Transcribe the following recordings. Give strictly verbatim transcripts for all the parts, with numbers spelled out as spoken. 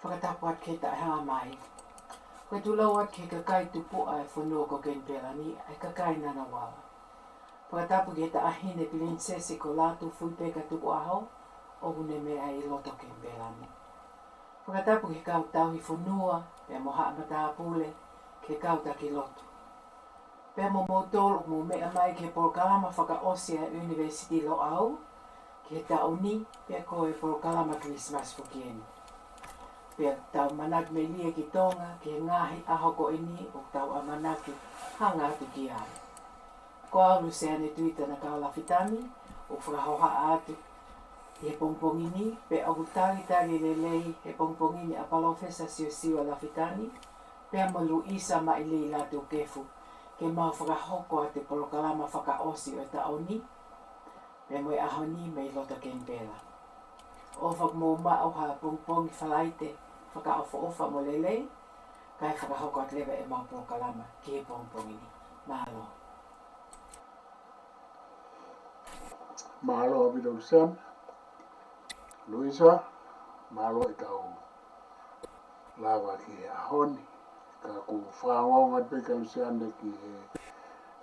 Fakatapu atu ki he taʻehāmai. Fakatulou atu ki he kakai tupuʻa e fonua ko Kenipela ni, ʻa e kakai Ngunnawal. Fakatapu ki he Taʻahine Pilinisesi ko Lātūfuipeka Tukuʻaho, ʻoku ne meʻa ʻi loto Kenipela ni. Fakatapu ki he kau tauhi fonua, pea mo haʻa matāpule, ki he kau taki lotu. Pea mo moutolu ʻoku mou meʻa mai ki he polokalama fakaʻosi ʻa e ʻUnivēsiti Loʻau ki he taʻu ni, pea ko e polokalama Kilisimasi foki eni. Pea tau manatu melie ki Tonga, ki he ngaahi ʻaho ko eni ʻoku tau ʻamanaki hanga atu ki ai. Ko au Luseane Tuita Nakao Lafitani, ʻoku fakahohaʻa atu ʻi he pongipongi ni, pea ʻoku talitali lelei he pongipongi ni ʻa Palōfesa Siosiua Lafitani, pea mo Luisa Maʻilei Lātūkefu, ke mau fakahoko atu e polokalama fakaʻosi ʻo e taʻu ni, pea mo e ʻaho ni mei loto Kenipela. ʻOfa ke mou maʻu ha pongipongi Falaite fakaʻofoʻofa mo lelei, kae fakahoko atu leva ʻemau polokalama ki he pongipongi ni. Mālō. Mālō ʻaupito Luseane. Luisa, mālō e tau lava ki he ʻaho ni. Ka ʻoku ou fakaongoongo atu pē kia Luseane ki he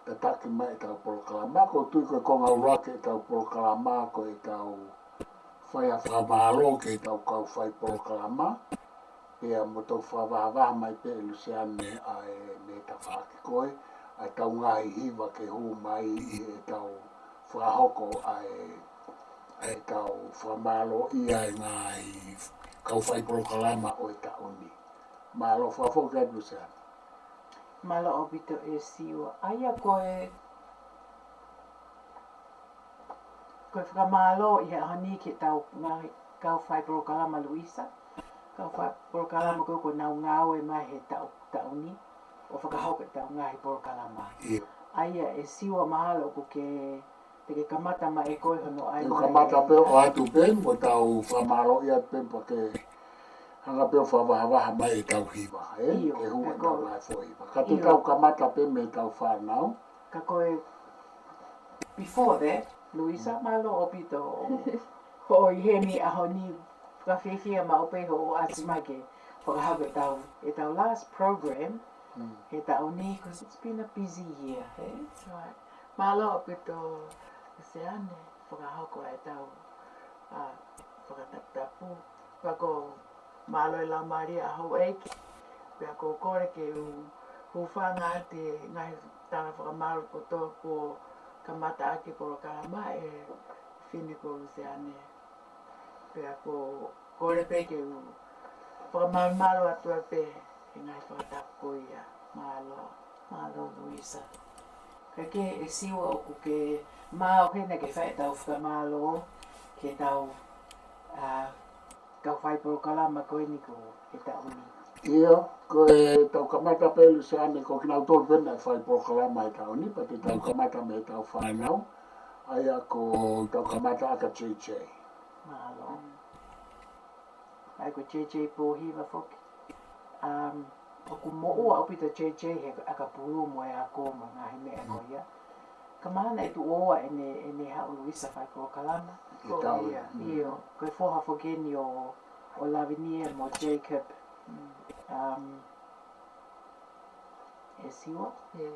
tataki mai e tau polokalama. ʻOku ou tui ko e konga ʻuluaki e tau polokalama, ko e tau fai ha fakamālō ki he tau kau fai polokalama. Pea mo tau fakavahavaha mai pē ʻe Luseane ʻa e meʻa tafaʻaki ko ē, ʻa e tau ngaahi hiva ke hū mai ʻi he tau fakahoko ʻa e, ʻa e tau fakamālōʻia e ngaahi kau fai polokalama ʻo e taʻu ni. Mālō fakafoki atu Luseane. Mālō ʻaupito ʻe Siua. ʻA ia ko e, ko e fakamālō ʻi he ʻaho ni ki he tau ngaahi kau fai polokalama Luisa. Kau fai polokalama ko ē ʻoku nau ngāue mai he taʻu, taʻu ni. ʻO fakahoko e tau ngaahi polokalama. ʻIo. ʻA ia ʻe Siua mahalo ʻoku ke, te ke kamata mai ʻe koe hono ʻai mai. Te u kamata pē ʻo ʻoatu pē, mo tau fakamālōʻia pē pea ke hanga pē ʻo fakavahavaha mai e tau hiva, ē? ʻIo, ke hū e tau ngaahi foʻi hiva. Ka te tau kamata pē mei he tau fānau. Ka ko e, before that, Luisa, mālō ʻaupito hoʻo ʻi heni ʻaho ni, fakafiefia maʻu pē hoʻo ʻasi mai ke fakahoko e tau, e tau last program he taʻu ni, 'cause it's been a busy year, eh? Right. Mālō ʻaupito Luseane, fakahoko e tau, ʻa, fakataputapu. Pea ʻoku mālō e laumālie ʻa houʻeiki. Pea ʻoku ou kole ke u hūfanga atu he ngaahi tala fakamālō kotoa kuo kamata ʻaki e polokalama ʻe Fine ko Luseane. Pea ʻoku ou kole pē ke u fakamālō atu pē he ngaahi fakatapu ko ia. Mālō. Mālō Luisa. Kae kehe ʻe Siua ʻoku ke maʻu hena ke fai e tau fakamālō ki he tau, ʻa, kau fai polokalama ko eni ko e taʻu ni. ʻIo, ko e tau kamata pē Luseane ko kinautolu pē naʻe fai polokalama he taʻu ni, pea te tau kamata mei he tau fānau. ʻA ia ko e tau kamata ʻaki ʻa JJ. Mālō. ʻA ia ko JJ Pōhiva foki. Um, ʻoku moʻua ʻaupito JJ he ʻakapulu mo e ako mo e ngaahi meʻa ko ia. Ka mahalo naʻe tuʻu ʻo ʻene, ʻene haʻu Luisa fai polokalama. Ko ia. ʻIo, ko e foha foki eni ʻo, ʻo Lavinia mo Jacob. Um, ʻe Siua? ʻIo.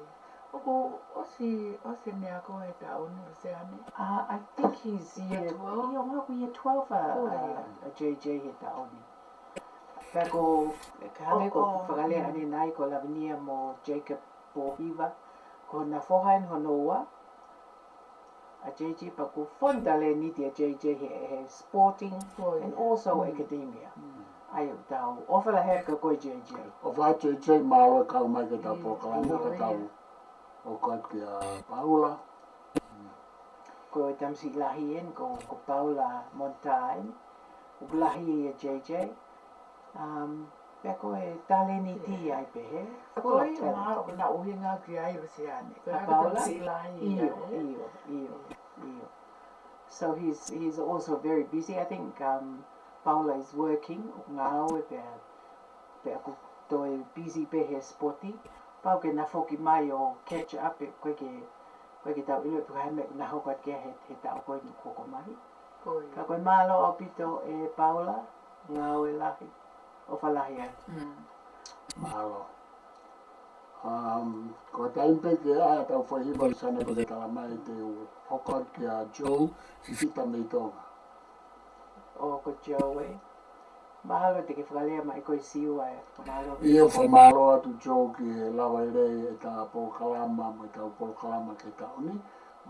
ʻOku ʻosi, ʻosi ʻene ako he taʻu ni Luseane? Uh, I think he's year, year twelve? ʻIo, mahalo ko year twelve ʻa, ʻa JJ he taʻu ni. Pea ko, ka hangē ko e fakalea ʻanenai ko Lavinia mo Jacob Pōhiva, ko hona foha eni hono ua, ʻa JJ pea ʻoku fonu talēniti ʻa JJ he, he sporting and also academia. ʻA ia ʻoku tau ʻofa lahi atu kia koe JJ. ʻOfa JJ mālō e kau mai ki he tau polokalama ka tau ʻoatu kia Paula. Ko e tamasiʻi lahi eni ko, ko Paula Montaine. ʻOku lahi ia JJ. Um, pea ko e talēniti ai pē he. Ko ia, full of talent. Ko e ʻuhinga ki ai Luseane. Ko e tamasiʻi lahi ia. ʻIo, ʻio, ʻio, ʻio. So he's, he's also very busy. I think, um, Paula is working, ʻoku ngāue pea, pea ʻoku toe busy pē he spoti. Pau ke na foki mai ʻo catch up ʻe koe ke, koe ke tau ʻilo ʻe koe ha meʻa ʻoku na hoko atu ki ai he, he taʻu ko eni ʻoku hoko mai. Ko ia. Ka ko e mālō ʻaupito ʻe Paula, ngāue lahi. ʻOfa lahi ē. Mālō. Um, ko e taimi pē ke ʻai ʻetau foʻi hiva, Sane, pea ke tala mai, te u hoko atu kia Joe, Fifita mei Tonga. ʻO ko Joe ē. Mahalo te ke fakalea mai ko e Siua ē, fakamālō. ʻIo, fakamālō atu Joe ki he lava lelei ʻeta polokalama, mo ʻetau polokalama ki he taʻu ni.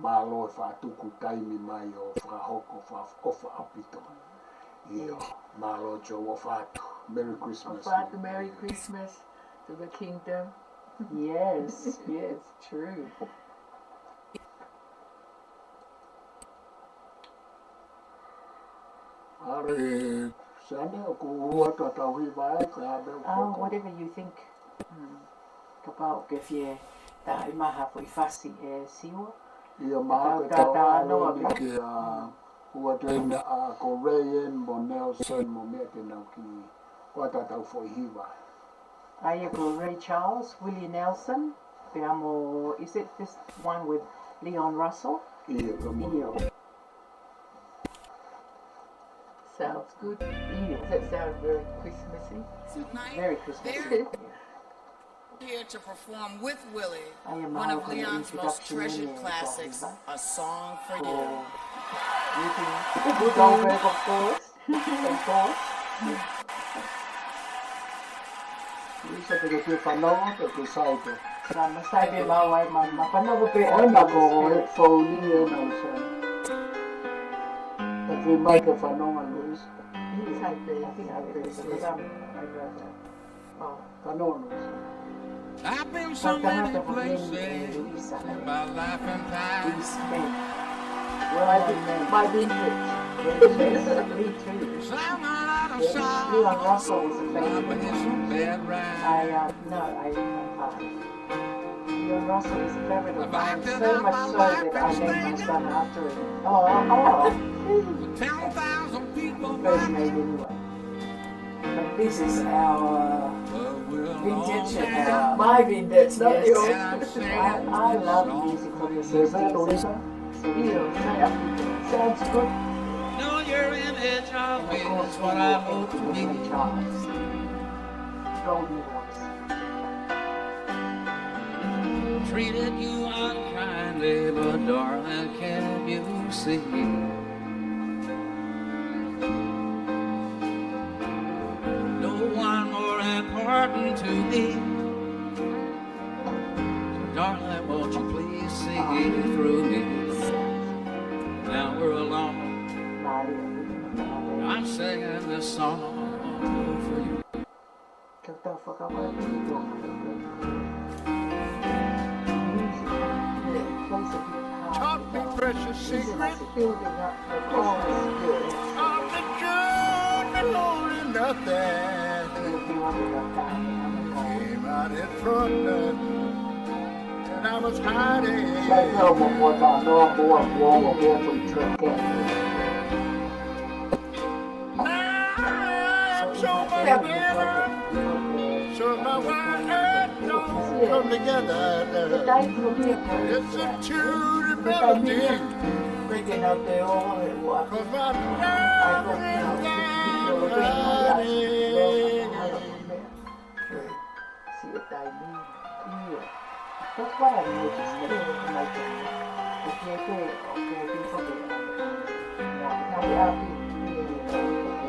Mālō e fakatuku taimi mai ʻo fakahoko, fakaʻofa ʻaupito. ʻIo, mālō Joe, ʻofa atu. Merry Christmas. ʻOfa atu, Merry Christmas to the kingdom. Yes, yes, true. ʻAle, Sane, ʻoku ʻuluaki ʻetau hiva ē, ko e hā e meʻa ʻoku... Oh, whatever you think. Mm. Kapau ʻoku ke fie taaʻi mai ha foʻi fasi ʻe Siua. ʻIo, mahalo ko e tau tātā noa pē. Ke ʻoatu ʻe ia ʻa ko Ray ē mo Nelson mo meʻa te nau kiʻi ʻoatu ʻetau foʻi hiva. ʻA ia ko Ray Charles, Willie Nelson, pea mo, is it this one with Leon Russell? ʻIo, ko e mo. ʻIo. Sounds good. ʻIo. Does that sound very Christmassy? Very Christmassy. Here to perform with Willie one of Leon's most treasured classics, A Song for You. Ko Willie Goldberg, of course. Of course. Luisa, te ke fanongo, te ke sai pē. Sa ma sai pē mau ai, ma, ma fanongo pē. ʻOua naʻa ko e phone ē, Luisa. Te ke mai ke fanongo, Luisa. Sai pē, sai pē, because I'm, I'd rather. Oh. Fanongo, Luisa. I've been so many places in my life and time. Well, I've been, I've been rich. Yes, me too. Yes, Leon Russell was a favorite of mine. I, uh, no, I, I'm fine. Leon Russell was a favorite of mine, so much so that I named my son after him. Oh, oh. First name anyway. This is our vintage, uh, my vintage, not yours. I, I love music from the sixties. Sounds good. Of course, we will end with Ray Charles. Golden voice. Treated you unkindly, but darling, can't you see? No one more important to me. So darling, won't you please see through me? Now we're alone. I'm singing this song for you. Tauʻi fakavavevave. Tauʻi fakavavevave. Tauʻi fakavavevave. Taught me precious secrets. Of the truth and holding nothing. Came out in front of, and I was hiding. Now I'm so much better. So my wife and dog come together. Listen to the melody. Cause my love is dying. That's what I noticed. That's what I noticed.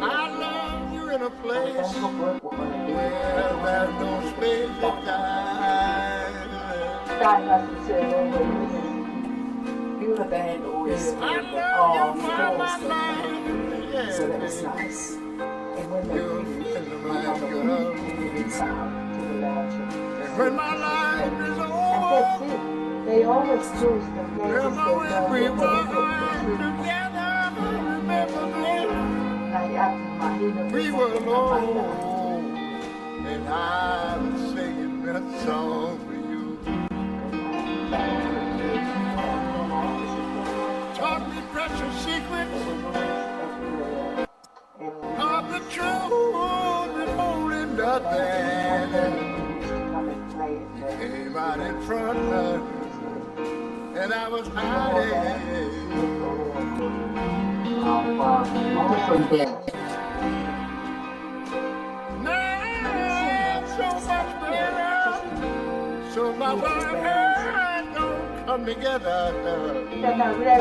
I love you in a place where there's no space and time. I love you, my life, yeah. So that was nice. And when they leave, they have a room and they reach out to the lounge. And when my life is over, that's it. They always choose the places they know they can get together. Remember me. We were alone, and I was singing that song for you. Taught me precious secrets. Of the truth, withholding nothing. Came out in front of, and I was hiding. Now Our hands don't come together.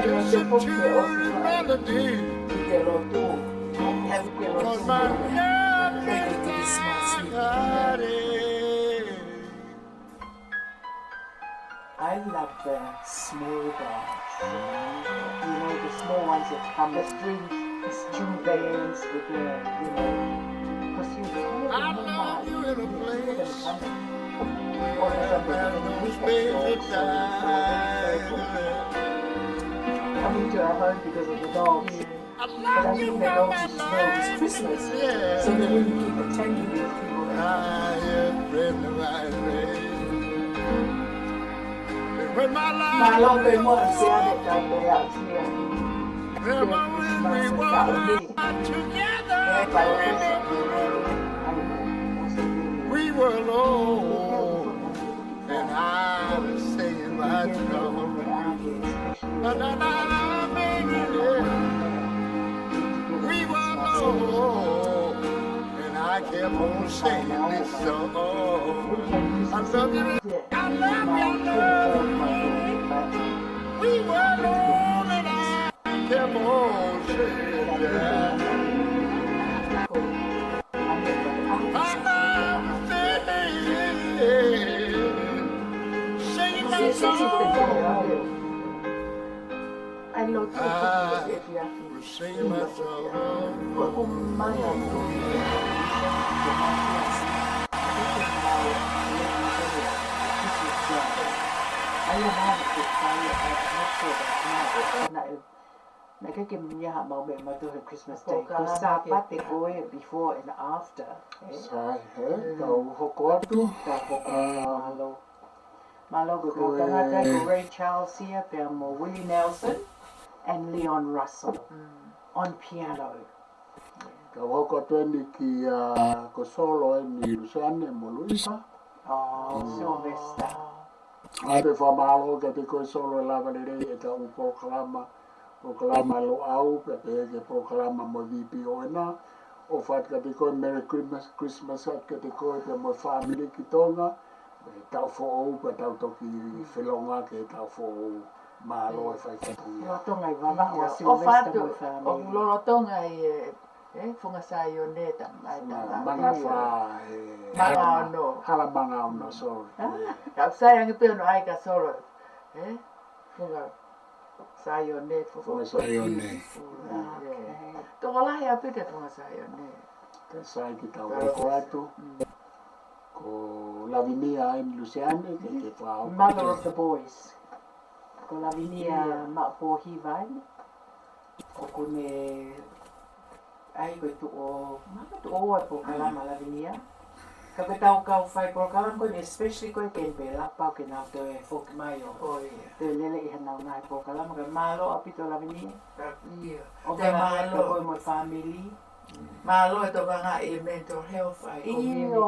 Listen to the melody. Because my love is I love the small dogs. You know, the small ones that come, the string, the string bands with the, you know, 'cause you feel them in a place where there's no space to die. Coming to our home because of the dogs. But I think the dogs smell is Christmas. So they wouldn't keep attending these people. Mālō pē muʻa ʻa e ʻapiako ia. Remember when we were together. We were alone. And I was singing my song. And I, I, I, baby, yeah. We were alone. And I kept on singing this song. I love you. I love you. I love you. We were alone and I kept on singing. Naʻe ʻikai ke meʻa ha mau meʻa mautolu he Christmas Day. Ko Sāpate ko e before and after. Sai, he, tau hoko atu. Tau hoko atu, mālō. Mālō ko e kau tangata ko Ray Charles ia pea mo Willie Nelson and Leon Russell on piano. Tau hoko atu eni ki, ā, ko Solo eni Luseane mo Luisa. Oh, Sylvester. ʻAi pē fakamālō kiate koe Solo e lava lelei ʻetau polokalama, polokalama Loʻau, pea pehē ki he polokalama mo e VPON. ʻOfa atu kiate koe, Merry Christmas, Christmas atu kiate koe pea mo e fāmili ki Tonga. Pea taʻu foʻou, pea tau toki felonga ki he taʻu foʻou. Mālō e fai fatongia. Lolotonga e vavaʻu ʻa Sylvester mo e fāmili. ʻOku lolotonga e, e, Funga Saione tamai tama. Manga fā, e, Manga ono. Hala Manga ono, sorry. Kau sai ange pē ʻo ʻai ka Solo. E? Funga Saione, Funga Saione. Tokolahi ʻaupito Funga Saione. Ka sai ke tau hoko atu. Ko Lavinia eni Luseane, ke ke fakahoko. Mother of the boys. Ko Lavinia Maʻupōhiva eni. ʻOku ne ʻai ko e tuʻo, maka tuʻo ua e polokalama Lavinia. Ka ko e tau kau fai polokalama ko eni, especially ko e Ken Bela, pau ke nau toe foki mai ʻo toe lele ʻi hanau ngaahi polokalama, ka mālō ʻaupito Lavinia. ʻIo. ʻO mālō ko e mo e fāmili. Mālō e tokangaʻi e mental health ʻa e community. ʻIo,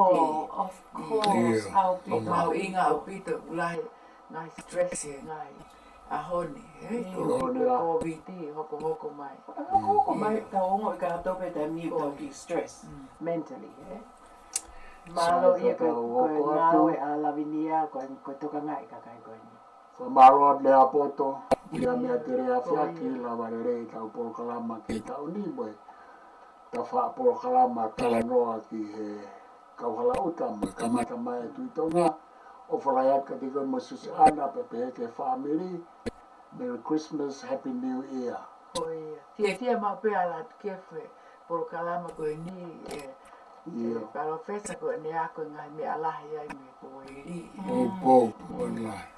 of course, ʻaupito. Mahuʻinga ʻaupito, ʻoku lahi ngaahi stress he ngaahi ʻaho ni, e? Ko e Covid hokohoko mai. Hokohoko mai, tau ongoʻi kātoa pē taimi ʻoku tau kiʻi stress mentally, e? Mālō ia ko e ngāue ʻa Lavinia, ko e tokangaʻi kakai ko eni. Fakamālō atu Lehaapoto, ia meʻa tele afiaki, lava lelei ʻetau polokalama ki he taʻu ni, mo e ta faʻa polokalama talanoa ki he kauhalaʻuta mo e kamata mai e Tuʻi Tonga. ʻOfa lahi atu kiate koe mo Susiana pea pehē ki he fāmili. Merry Christmas, Happy New Year. Ko ia. Fiefia maʻu pē ʻa Latu Kefu he polokalama ko eni, e, e palōfesa ko eni ʻa ko e ngaahi meʻa lahi ai mei he poeli. Poupou, online.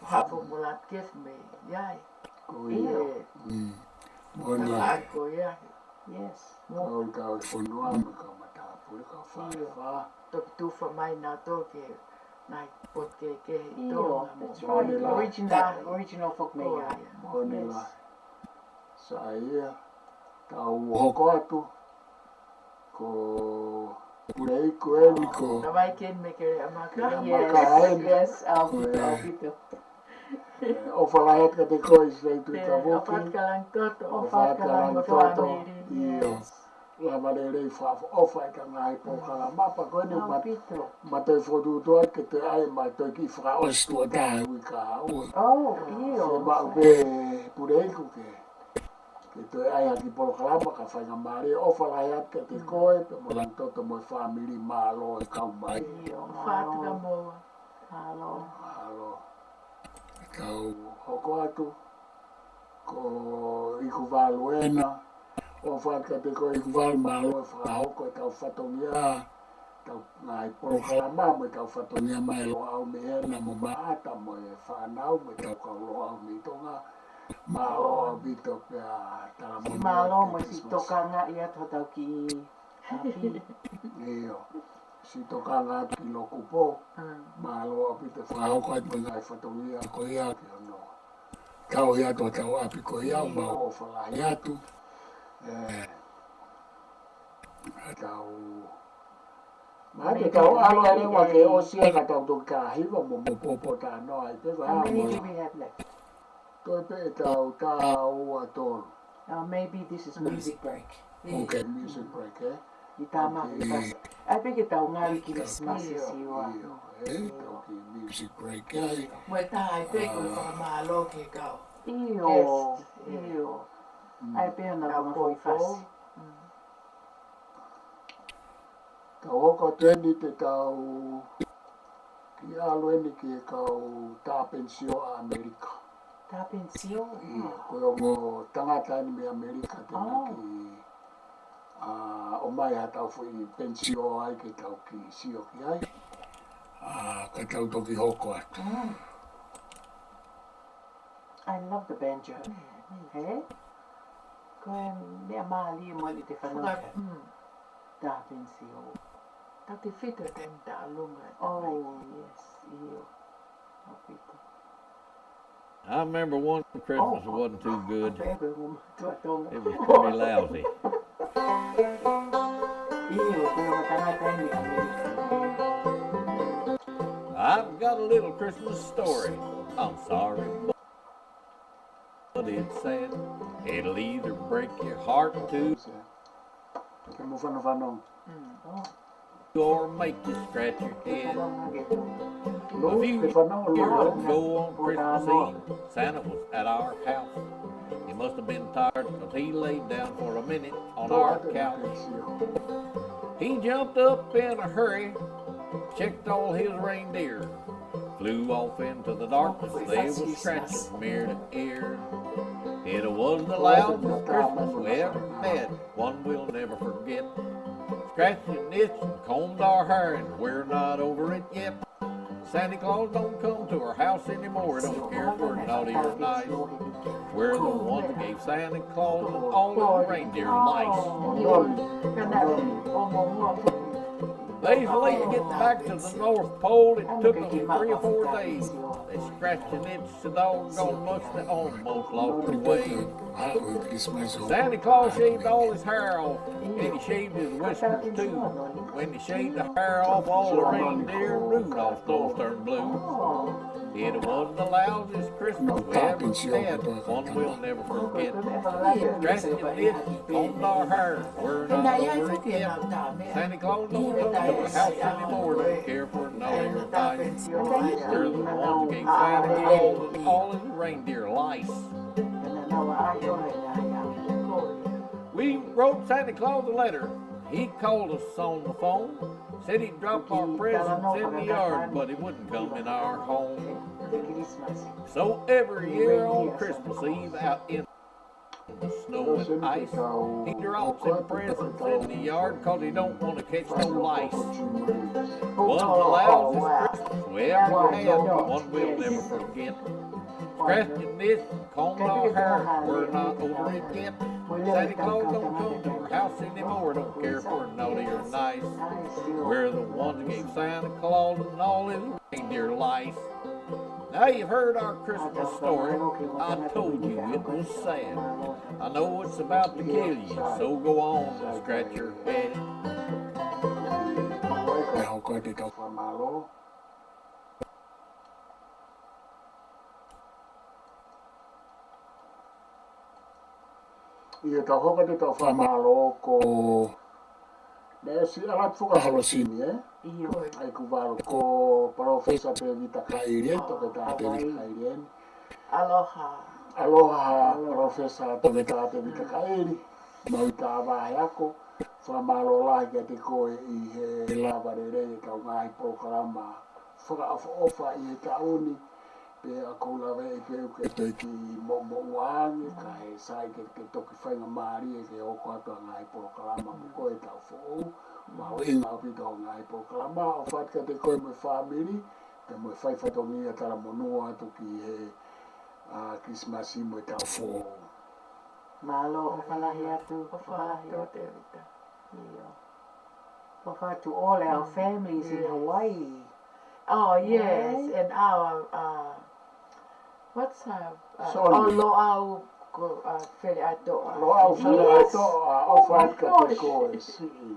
Hapo mo Latu Kefu mei ai. Ko ia. Online. Ko ia. Yes. Kau tau fonua mo kau matāpule, kau fāfā. Toki tufa mai nautolu ke ngaahi potu kehekehe ʻi Tonga mo. That's right. Original, original foki mei ai. Moʻoni lā. Sai ia, tau hoko atu. Ko Puleiku eni ko. Tavai Ken mei Keleʻamaka. Keleʻamaka eni. Yes, ʻaupito, ʻaupito. ʻOfa lahi atu kiate koe ʻi he Tuʻi Tavuki. ʻOfa atu kia Langitoto. ʻOfa atu kia Langitoto. ʻIo. Lava lelei fakaʻofoʻofa e ka ngaahi polokalama pea ko eni ma, ma toe fokotuʻutuʻu atu ke toe ʻai ma toe kiʻi fakaʻosi tuʻo taha e uike kahaʻu. ʻIo, maʻu pē Puleiku ke, ke toe ʻai ha kiʻi polokalama ka faingamālie. ʻOfa lahi atu kiate koe pea mo Langitoto mo e fāmili, mālō e kau mai. Mālō. Mālō. Kau hoko atu. Ko Ikuvalu ena, ʻofa atu kiate koe Ikuvalu, mālō e fakahoko e tau fatongia, tau ngaahi polokalama mo e tau fatongia mai Loʻau mei hena mo Maʻata mo e fānau mo e tau kau Loʻau mei Tonga. Mālō ʻaupito pea tala mo e mālō mo e Christmas. Siʻi tokanga ʻi atu hotau kiʻi ʻapi. ʻIo, siʻi tokanga atu ki Lokupo. Mālō ʻaupito fakahoko atu mo e ngaahi fatongia ko ia ki hono tauhi atu hotau ʻapi ko ia, mau ʻofa lahi atu. ʻE, ʻa tau, ma te tau ʻalu ʻa leva ke ʻosi ʻa ka tau toki ka hiva mo mo popo tanoa ai pē. How many do we have left? Toe pē ʻe tau tā ua tolu. Uh, maybe this is music break. Okay, music break, eh? I tā mai. ʻAi pē ke tau ngali ki Christmas ʻi ua. ʻIo, eh, tau ki music break, eh? Mo e tā ai pē ko e fakamālō ki he kau. ʻIo, ʻio. ʻAi pē ana kau kau fasi. Tau hoko atu eni te tau kiʻi ʻalu eni ki he kau tā pensio ʻa ʻAmelika. Tā pensio? ʻIo, ko e ongo tangata eni mei ʻAmelika te ne kiʻi, ʻa, ʻomai ha tau foʻi pensio ai ke tau kiʻi sio ki ai. ʻA, ka tau toki hoko atu. I love the banjo. He? Ko e meʻa mālie mo e te fanongo. Tā pensio. Tau te fita te ta lunga. Oh, yes, ʻio. ʻAupito. I remember one Christmas that wasn't too good. It was pretty lousy. ʻIo, ko e tangata eni ʻAmelika. I've got a little Christmas story. I'm sorry, but it's sad. It'll either break your heart to or make you scratch your head. A few years ago on Christmas Eve, Santa was at our house. He must have been tired 'cause he laid down for a minute on our couch. He jumped up in a hurry, checked all his reindeer, flew off into the darkness. They were scratching from ear to ear. It was the loudest Christmas we ever had, one we'll never forget. Scratched and itched and combed our hair, and we're not over it yet. Santa Claus don't come to our house anymore. Don't care if we're naughty or nice. We're the ones that gave Santa Claus and all the reindeer lice. Days late to get back to the North Pole, it took them three or four days. They scratched and itched so doggone much they almost lost their way. Santa Claus shaved all his hair off, and he shaved his whiskers too. When he shaved the hair off all the reindeer, Rudolph's nose turned blue. It was the loudest Christmas we ever had, one we'll never forget. Scratched and itched, combed our hair, we're not over it yet. Santa Claus don't come to the house anymore, don't care if we're naughty or nice. We're the ones that gave Santa Claus and all his reindeer lice. We wrote Santa Claus a letter. He called us on the phone, said he'd drop our presents in the yard, but he wouldn't come in our home. So every year on Christmas Eve out in the snow and ice, he drops him presents in the yard 'cause he don't want to catch no lice. Was the loudest Christmas we ever had, one we'll never forget. Scratched and itched, combed our hair, we're not over it yet. Santa Claus don't come to our house anymore, don't care if we're naughty or nice. We're the ones that gave Santa Claus and all his reindeer lice. Now you've heard our Christmas story. I told you it was sad. I know it's about to kill you, so go on and scratch your head. ʻIo, tau hoko atu ʻetau fakamālō ko Neosi Alatu Fakaholosini, ē? ʻIo. ʻAi ku valo ko Palōfesa Tēvita Kaʻili, ē, Toketā Tēvita Kaʻili, ē? Aloha. Aloha, Palōfesa Toketā Tēvita Kaʻili. Mau ʻi tā vahe ako. Fakamālō lahi kiate koe ʻi he lava lelei ʻetau ngaahi polokalama fakaʻofoʻofa ʻi he taʻu ni, pea ʻoku ou lava ʻe pē ke te ki mo mo uange, kae sai ke te toki faingamālie ke hoko atu ʻa e ngaahi polokalama mo koe he taʻu foʻou, mahuʻinga ʻaupito ʻa e ngaahi polokalama, ʻofa atu kiate koe mo e fāmili, pea mo e fai fatongia talamonū atu ki he, ʻa, Kilisimasi mo e taʻu foʻou. Mālō, ʻofa lahi atu, ʻofa lahi atu. ʻIo. ʻOfa to all our families in Hawaii. Oh, yes, and our, uh, what's our, uh, Soni. Oh, Loʻau ko, uh, Feleʻatoʻa. Loʻau Feleʻatoʻa, ʻofa atu kiate koe, siʻi.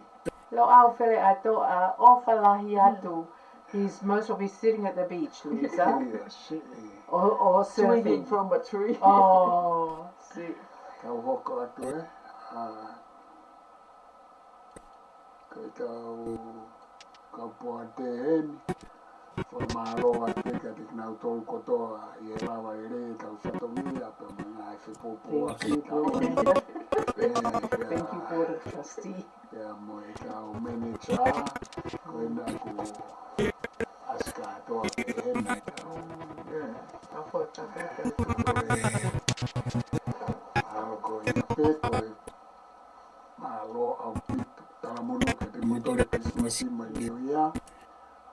Loʻau Feleʻatoʻa, ʻofa lahi atu. He's most probably sitting at the beach, Louisa. Yes, siʻi. Or, or swinging from a tree. Oh, siʻi. Tau hoko atu, ē. Uh, Ko ʻetau kau poate heni. Fakamālō atu kiate kinautolu kotoa ʻi he lava lelei ʻetau fatongia pea mo e ngaahi fepōpō ʻaki ʻetau. Thank you, Board of Trustee. Pea mo ʻetau manager, ko ena ko Aska Toa pē heni. ʻA ko ena pē ko e Mālō ʻaupito. Talamonū kiate kimoutolu he Kilisimasi mo e New Year.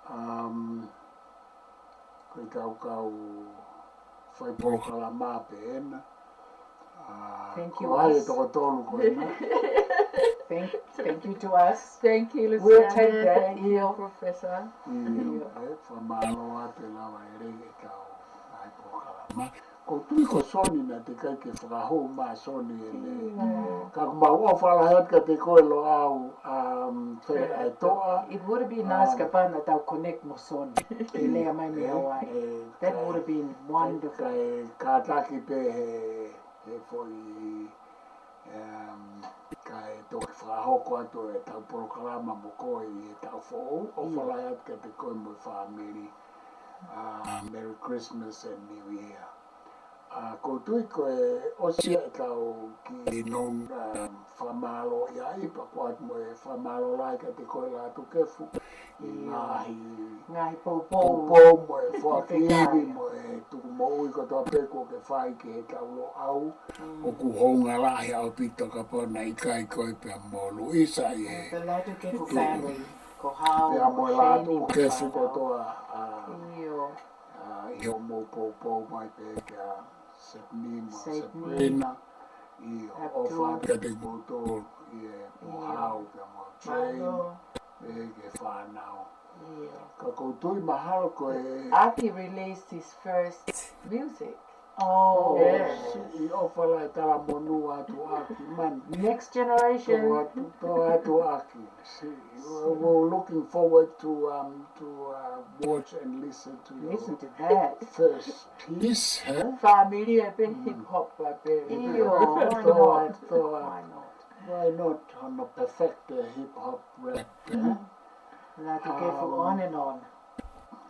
Um, ko e kau kau fai polokalama pē ena. Uh, thank you, ko hai e toko tolu ko ena. Thank, thank you to us. Thank you, Luciana. We'll take that. Thank you, Professor. ʻIo, ʻio. Ē, fakamālō atu e lava lelei ʻetau ngaahi polokalama. ʻOku ou tui ko Soni naʻe teʻeki ai ke fakahū mai Soni ʻene. Ka ʻoku mau ʻofa lahi atu kiate koe Loʻau, um, Feleʻatoʻa. It would have been nice kapau naʻa tau connect mo Soni. ʻI he lea mai mei Hawaii. That would have been wonderful. Kae kātaki pē he, he foʻi, um, kae toki fakahoko atu ʻetau polokalama mo koe ʻi he taʻu foʻou. ʻOfa lahi atu kiate koe mo e fāmili. Uh, Merry Christmas and New Year. ʻA, ʻoku ou tui ko e ʻosi ia ʻetau kiʻi nonga, um, fakamālō ia ʻi pea ko atu mo e fakamālō lahi kiate koe Lātūkefu ʻi he ngaahi, ngaahi poupou, poupou mo e foaki ivi mo e tuku moʻui kotoa pē kuo ke fai ki he kau Loʻau. ʻOku hounga lahi ʻaupito kapau naʻe ʻikai koe pea mo Luisa ʻi he Lātūkefu family. Ko Hao, pea mo e Lātūkefu kotoa, ʻa, ʻio. ʻA, ʻi hoʻomou poupou mai pē kia Sepni mo Sabrina. ʻIo, ʻofa atu kiate kimoutolu, ʻio, mo Hao pea mo Jane, pea ki he fānau. Ka ʻoku ou tui mahalo ko e Aki released his first music. Oh, yes. Siʻi ʻofa lahi talamonū atu Aki, man. Next generation. Tō atu, tō atu Aki. Siʻi, we're looking forward to, um, to, uh, watch and listen to your first piece, eh? Fāmili ē pē hip hop ē pē. ʻIo, why not? Why not? Why not? Hono perfect hip hop rap, eh? Lātūkefu on and on.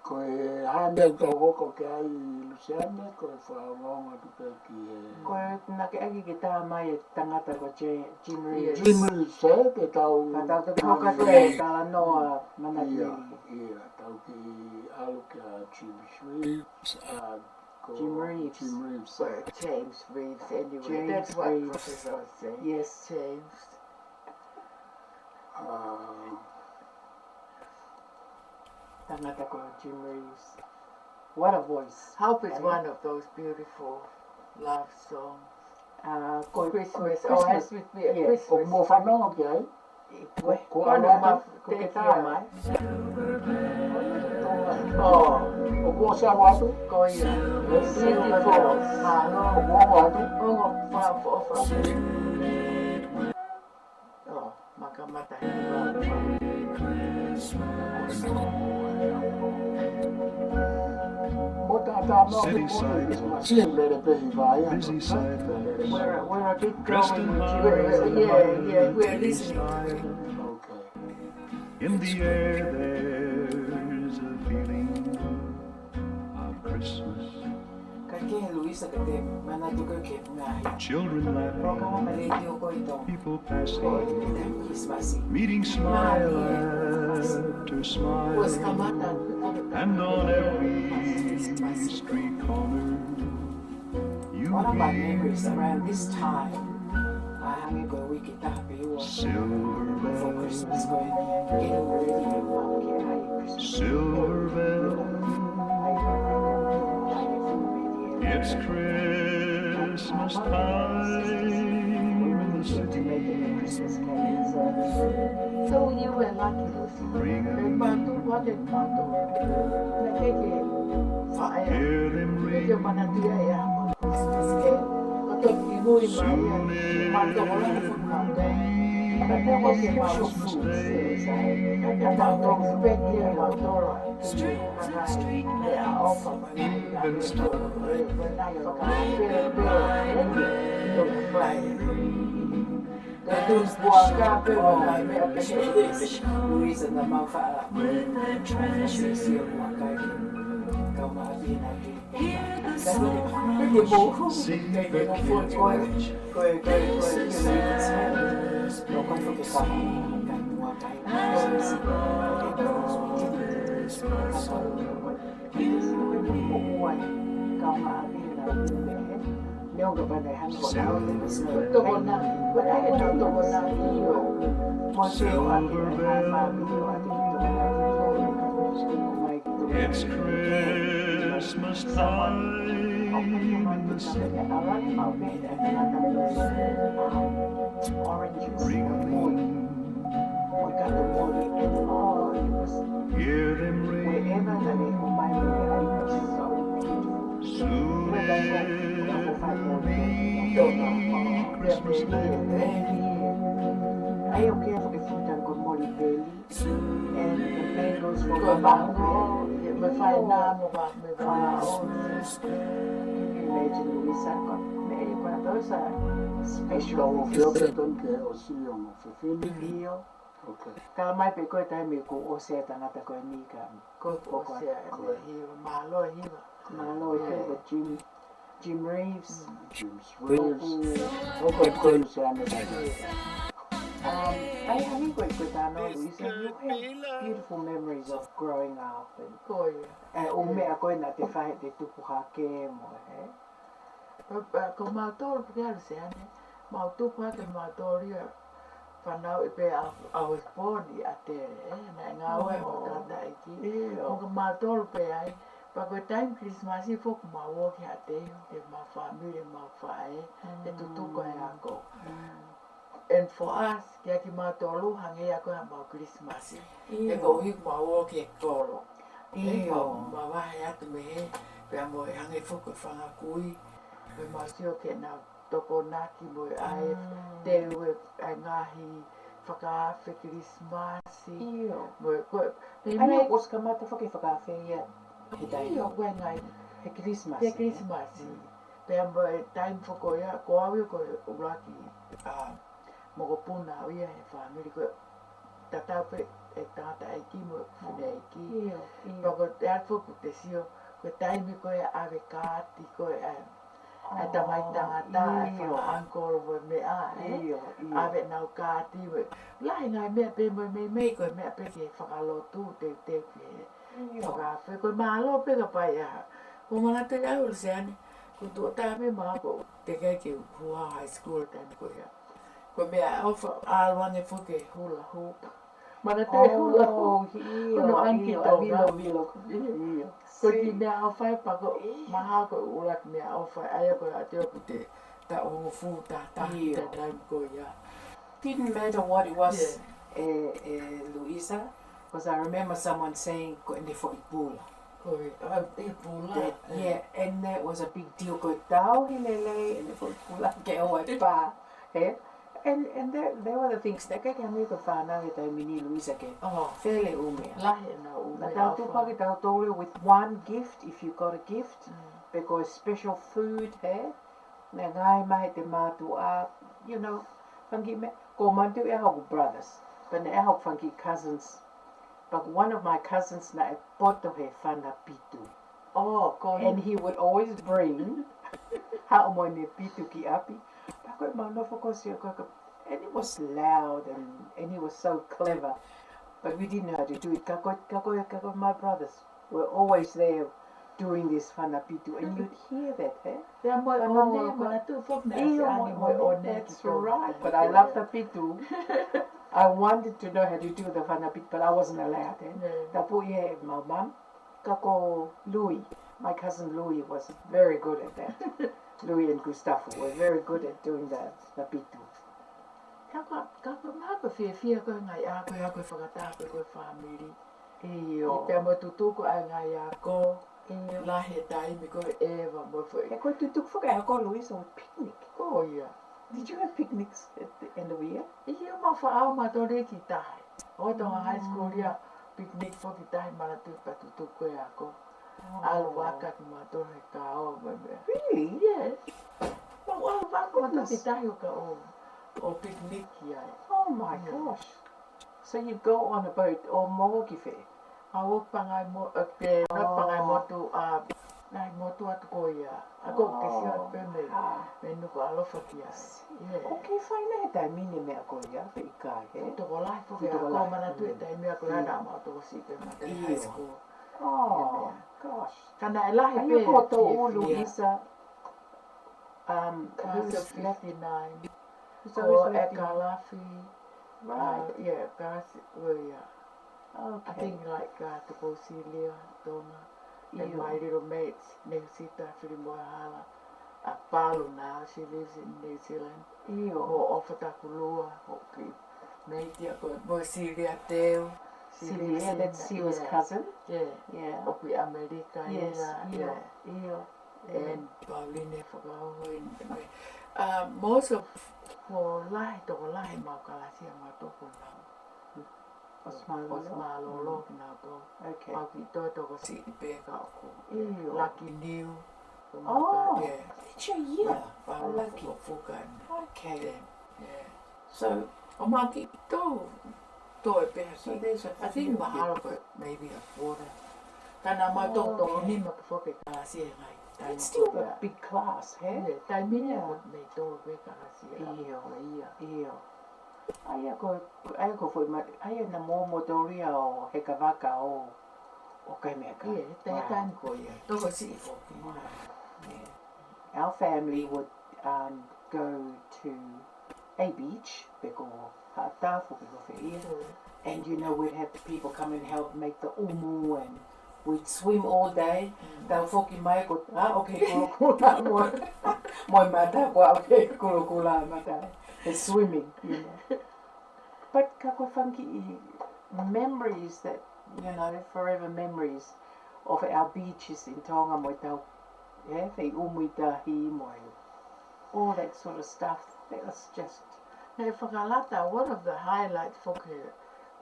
Ko e hā e meʻa ʻoku tau hoko ki ai Luciana, ko e fakaongoongo atu pē ki he. Ko e naʻe ʻai ke tā mai e tangata ko Jim Reeves. Jim Reeves, ē, ke tau. Ka tau toki hoko atu e talanoa manavahē. ʻIo, tau kiʻi ʻalu kia Jim Reeves, uh, ko Jim Reeves. Jim Reeves. Well, James Reeves, anyway. That's what Professor was saying. Yes, James. Uh, Tangata ko Jim Reeves. What a voice. Hope is one of those beautiful love songs. Uh, ko Christmas. Oh, it has to be a Christmas. ʻOku mou fanongo ki ai? Ko, ko ʻalu atu, ko ke tā mai. Oh. ʻOku ʻosi ʻalu atu? Ko ia. City Falls. Mālō. ʻOku ʻalu atu? Ongo fa, fa, fa. Oh, makamata he. Mo City side, busy side, dressed in high, yeah, yeah, we're listening. In the air there's a feeling of Christmas. Ka ke Luisa ka te manatu ke ke ngaahi. Children laughing, people passing, meeting smile after smile, and on every street corner, you hear silver bells, silver bells. It's Christmas time in the city. So you were lucky. Ringing. Hear them ring. Soon it's Christmas Day. Street, street, street lights. Even stars. That is the shape of my imagination. With their treasures. Hear the song of silver carriage. Faces. Neongo pana e hano ko nau te tokona, pana e tokona io. Mo se o ake na ha ma mi o ake tokona io. It's Christmas time in the city. Ring, ring. Hear them ring. Soon it'll be Christmas Day. Ai o ke futa ko moli peli. And the bangles for the mango. Me fai na mo ba, me fai o. Imagine Luisa ko me ko those are special. Ke o sio mo fefini. Io. Okay. Ka mai pe ko e taimi ko o se tangata ko e nika. Ko o se a e hiva, mālō e hiva. Mālō e hiva, Jim, Jim Reeves. James Williams. Ko e ko e se ane. Um, ai hani ko e ko e tano Luisa, you have beautiful memories of growing up and ko ia. E o meʻa ko ena te fahe te tupu hake mo e. Ko mautolu pē ke alu se ane, mau tupu hake mautolu ia fānau ʻi pē a, I was born ʻi ʻAtele, ē, naʻe ngāue mo tangataʻeiki. Ko mautolu pē ai, pea ko e taimi Kilisimasi foki mau ō ki ʻAtele, ke mau fāmili, mau faʻē, e tutuku e ako. And for us, kia kimautolu, hangē ia ko e mau Kilisimasi. He ko hiku mau ō ki he kolo. He mau mavahe atu mei he, pea mo e hangē foki e fanga kui. Pea mau sio ke nau tokonaki mo e ʻai, te ue ʻai ngaahi fakaafe Kilisimasi. Mo e ko e, ai, ʻosi kamata foki e fakaafe ia. He taimi. Ko e ngaahi. He Kilisimasi. He Kilisimasi. Pea mo e taimi foki ia, ko au ia ko e ʻuluaki, a, mokopuna au ia he fāmili ko e tatau pē e tangataʻeiki mo e fineʻeiki. Pea ko e ʻai foki te sio, ko e taimi ko e ʻave kaati ko e, a, ʻa e tamai tangata, ʻa e fanga uncle mo e meʻa, ē? ʻAve nau kaati mo e. Lahi ngaahi meʻa pē mo e meimei ko e meʻa pē ke fakalotu, teuteu pē. Fakaafe, ko e mālō pē ka pai ʻaha. Ko manatu ʻi au Luseane, ko tuʻo taha pē mau ko te kai ke hua high school taimi ko ia. Ko e meʻaʻofa, ʻalu ange foki e hula hoop. Manatu e hula hoop. Ko hono ʻange ki Tonga. Ko e kiʻi meʻaʻofa ia pea ko mahalo ko e ʻuluaki meʻaʻofa, ʻa ia ko e ʻa te oku te taʻu hongofulu taha taha taimi ko ia. Didn't matter what it was, e, e Luisa, because I remember someone saying, ko ʻene foʻi pula. Ko e, ʻa e pula. That, yeah, and that was a big deal. Ko e tauhi lelei ʻene foʻi pula ke ʻoua ʻe pā, he? And, and there, there were the things, naʻe ʻikai ke ʻi ai ha meʻa ke fānau he taimi ni, Louisa, ke fele ʻū meʻa. Lahi ʻenau ʻū meʻa. Naʻa tau tupaki tautolu with one gift, if you got a gift, pe ko e special food, he? Naʻe ngāueʻi mai ʻe he mātuʻa, you know, fanga kiʻi meʻa, ko e manatu ʻe hoku brothers, but naʻe hoku fanga kiʻi cousins. But one of my cousins naʻe poto he fana pitu. Oh, ko ia. And he would always bring haʻo mo ʻene pitu ki ʻapi. Pea ko e mau nofo ko sia ko ka, and it was loud and, and he was so clever. But we didn't know how to do it. Ka ko, ka ko, ka ko my brothers were always there doing this fana pitu, and you'd hear that, eh? Pea mo e ʻone, manatu foki naʻe ʻasi ʻa e ʻone, that's right. But I love the pitu. I wanted to know how to do the fana pitu, but I wasn't allowed, eh? Tapu ia e mau mum, ka ko Louis, my cousin Louis was very good at that. Louis and Gustavo were very good at doing the, the pitu. Ka ko, ka ko, naʻa ko e fiefia ko e ngaahi ako, ako e fakataha ko e fāmili. ʻIo. Pea mo e tutuku ʻa e ngaahi ako. ʻIo. Lahi e taimi ko e ʻeva mo e foʻi. He ko e tutuku foki ʻa e ako, Louisa, with picnic. Ko ia. Did you have picnics at the end of the year? ʻIo, mau faʻao mautolu ki tahi. ʻO Tonga High School ia, picnic foki tahi, manatu pea tutuku e ako. ʻAlu vaka ki mautolu he kao mo e meʻa. Really? Yes. Mau ʻalu vaka mautolu ki tahi ʻo ka ʻo, ʻo picnic ai. Oh my gosh. So you go on a boat ʻo mou ō ki fē? ʻA ō Pangaimotu, uh, ke, not Pangaimotu, uh, Ngaahi Motu atu ko ia. Ako ke sio pē mei, mei Nukuʻalofa ki ai. Yeah. ʻOku fai nai he taimi ni meʻa ko ia, pe ʻikai, he? Tokolahi foki, ako, manatu e taimi ako ia naʻa mau tokosiʻi pē mata high school. Oh, gosh. Ka naʻe lahi pē. Ko tō ʻulu Louisa, um, class of fifty-nine. Ko e kalafi. Right. Uh, yeah, class, well, yeah. Okay. I think like, uh, Tupou Silia, Tonga, and my little mates, Nehusita Filimoehala, ʻa Palu now, she lives in New Zealand. ʻIo. Ko ʻOfa Takulua, ko ki Meitia, ko mo Silia Teu. Silia, that's Sila's cousin. Yeah. Yeah. ʻOku ʻi ʻAmelika ia. Yes, ʻio, ʻio. And Pauline Fakaoho in, uh, most of, ko lahi, tokolahi mau kalasi ʻa mau toko nau. ʻOsi mālōlō. ʻOsi mālōlō kinautolu. Okay. Mau kiʻi toe tokosiʻi pē ka ʻoku. ʻIo. Lucky New. Oh, yeah. It's your year. Lucky. Fuka. Okay. Yeah. So, ʻo mau kiʻi toe, toe pē. So there's a, I think mahalo ko e maybe a quarter. Ka naʻa mau toko toko nima pē foki kalasi he ngaahi. It's still a big class, he? Yeah, taimi ni ko e mei tolu pē kalasi. ʻIo, ʻio. ʻIo. ʻA ia ko, ʻa ia ko foʻi ma-, ʻa ia naʻa mou motoria ʻo heka vaka ʻo, ʻo kai meʻakai. Ia, taimi ko ia. Tokosiʻi foki. Yeah. Our family would, um, go to a beach, pe ko Haʻatāfu, pe ko fē ia. And, you know, we'd have the people come and help make the ʻumu and we'd swim all day. Tau foki mai ko, ah, okay, kulokula mo, mo e mata, ko, okay, kulokula mata. It's swimming, you know. But ka ko e fanga kiʻi memories that, you know, forever memories of our beaches in Tonga, mo e tau, yeah, fai ʻumu ʻi tahi, mo e, all that sort of stuff. That was just. Naʻe fakalata, one of the highlights foki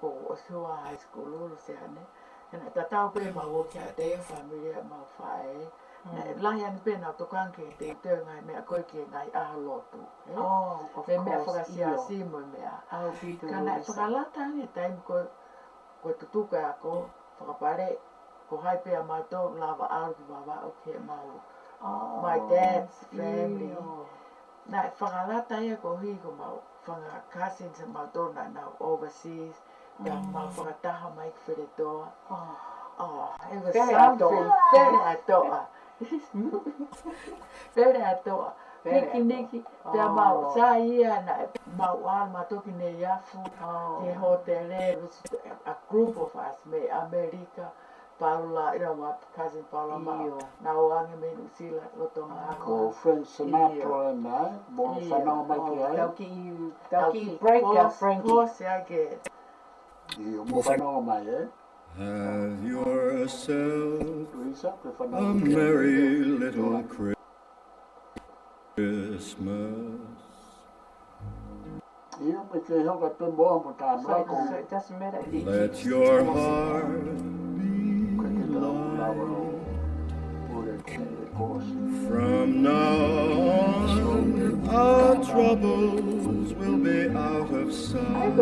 ko ʻOtua High School ʻUluseane. He naʻe tatau pē mau ō ki ai, ʻa e fāmili ʻa mau faʻē. Naʻe lahi ange pē ʻenau tokanga ke te te ngaahi meʻa ko ē ki he ngaahi ʻaho lotu, eh? Oh, of course. Meʻa fakasiasi mo e meʻa. Ka naʻe fakalata ange taimi ko, ko e tutuku e ako, fakapale, ko hai pē ʻa mautolu lava ʻalu ki Vavaʻu ki he mau. Oh, my dad's family. Naʻe fakalata ia ko hi ko mau fanga cousins ʻa mautolu naʻa nau overseas. Pea mau fakataha mai ki Feletoa. Oh, it was something. Feletoa. Feletoa. Feletoa. Pikiniki. Pea mau, sai ia naʻe mau ʻalu mautolu ki Neiafu. Ki he hōtele, it was a group of us, mei ʻAmelika. Paula, you know, my cousin Paula, ma, naʻa nau ō ange mei New Zealand, loto māku. Ko Frank Sinatra ena, mo fanongo mai ki ai. Tau kiʻi, tau kiʻi break, Frankie. Pause, pause, I get. ʻIo, mo fanongo mai, eh? Have yourself a merry little Christmas. ʻIo, pea ke hoko atu pē mo ʻoua mo tā noa ko. So it doesn't matter. Let your heart be light. From now on, our troubles will be out of sight.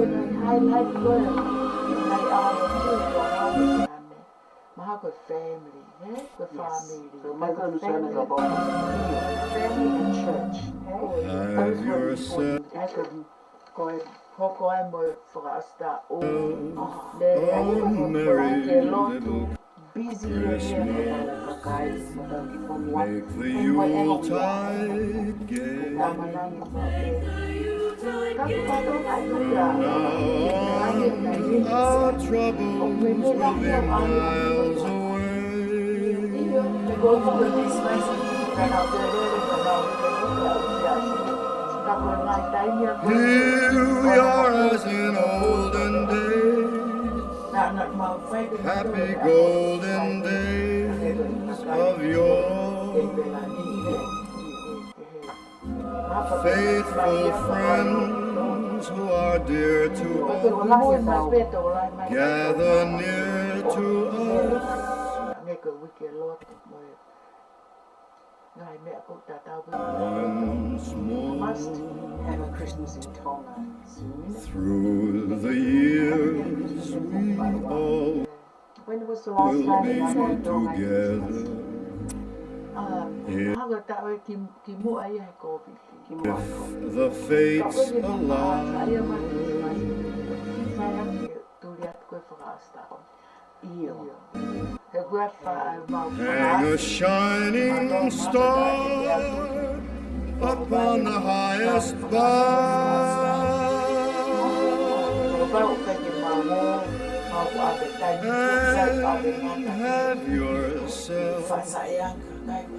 Mahalo ko e family, ē? Ko e family. Ko e family and church, ē? Have yourself ko e hoko ai mo e fakaʻosi taʻu. A merry little Christmas. Make the Yuletide gay. From now on, our troubles will be miles away. Here we are as in olden days, happy golden days of yore. Faithful friends who are dear to us, gather near to us. Ngaahi meʻa ʻoku tatau pē. Once more. Must have a Christmas in Tonga soon. Through the years we all will be together. If the fates allow. Tuli atu ko e fakaʻosi taʻu. ʻIo. Hang a shining star upon the highest bough. And have yourself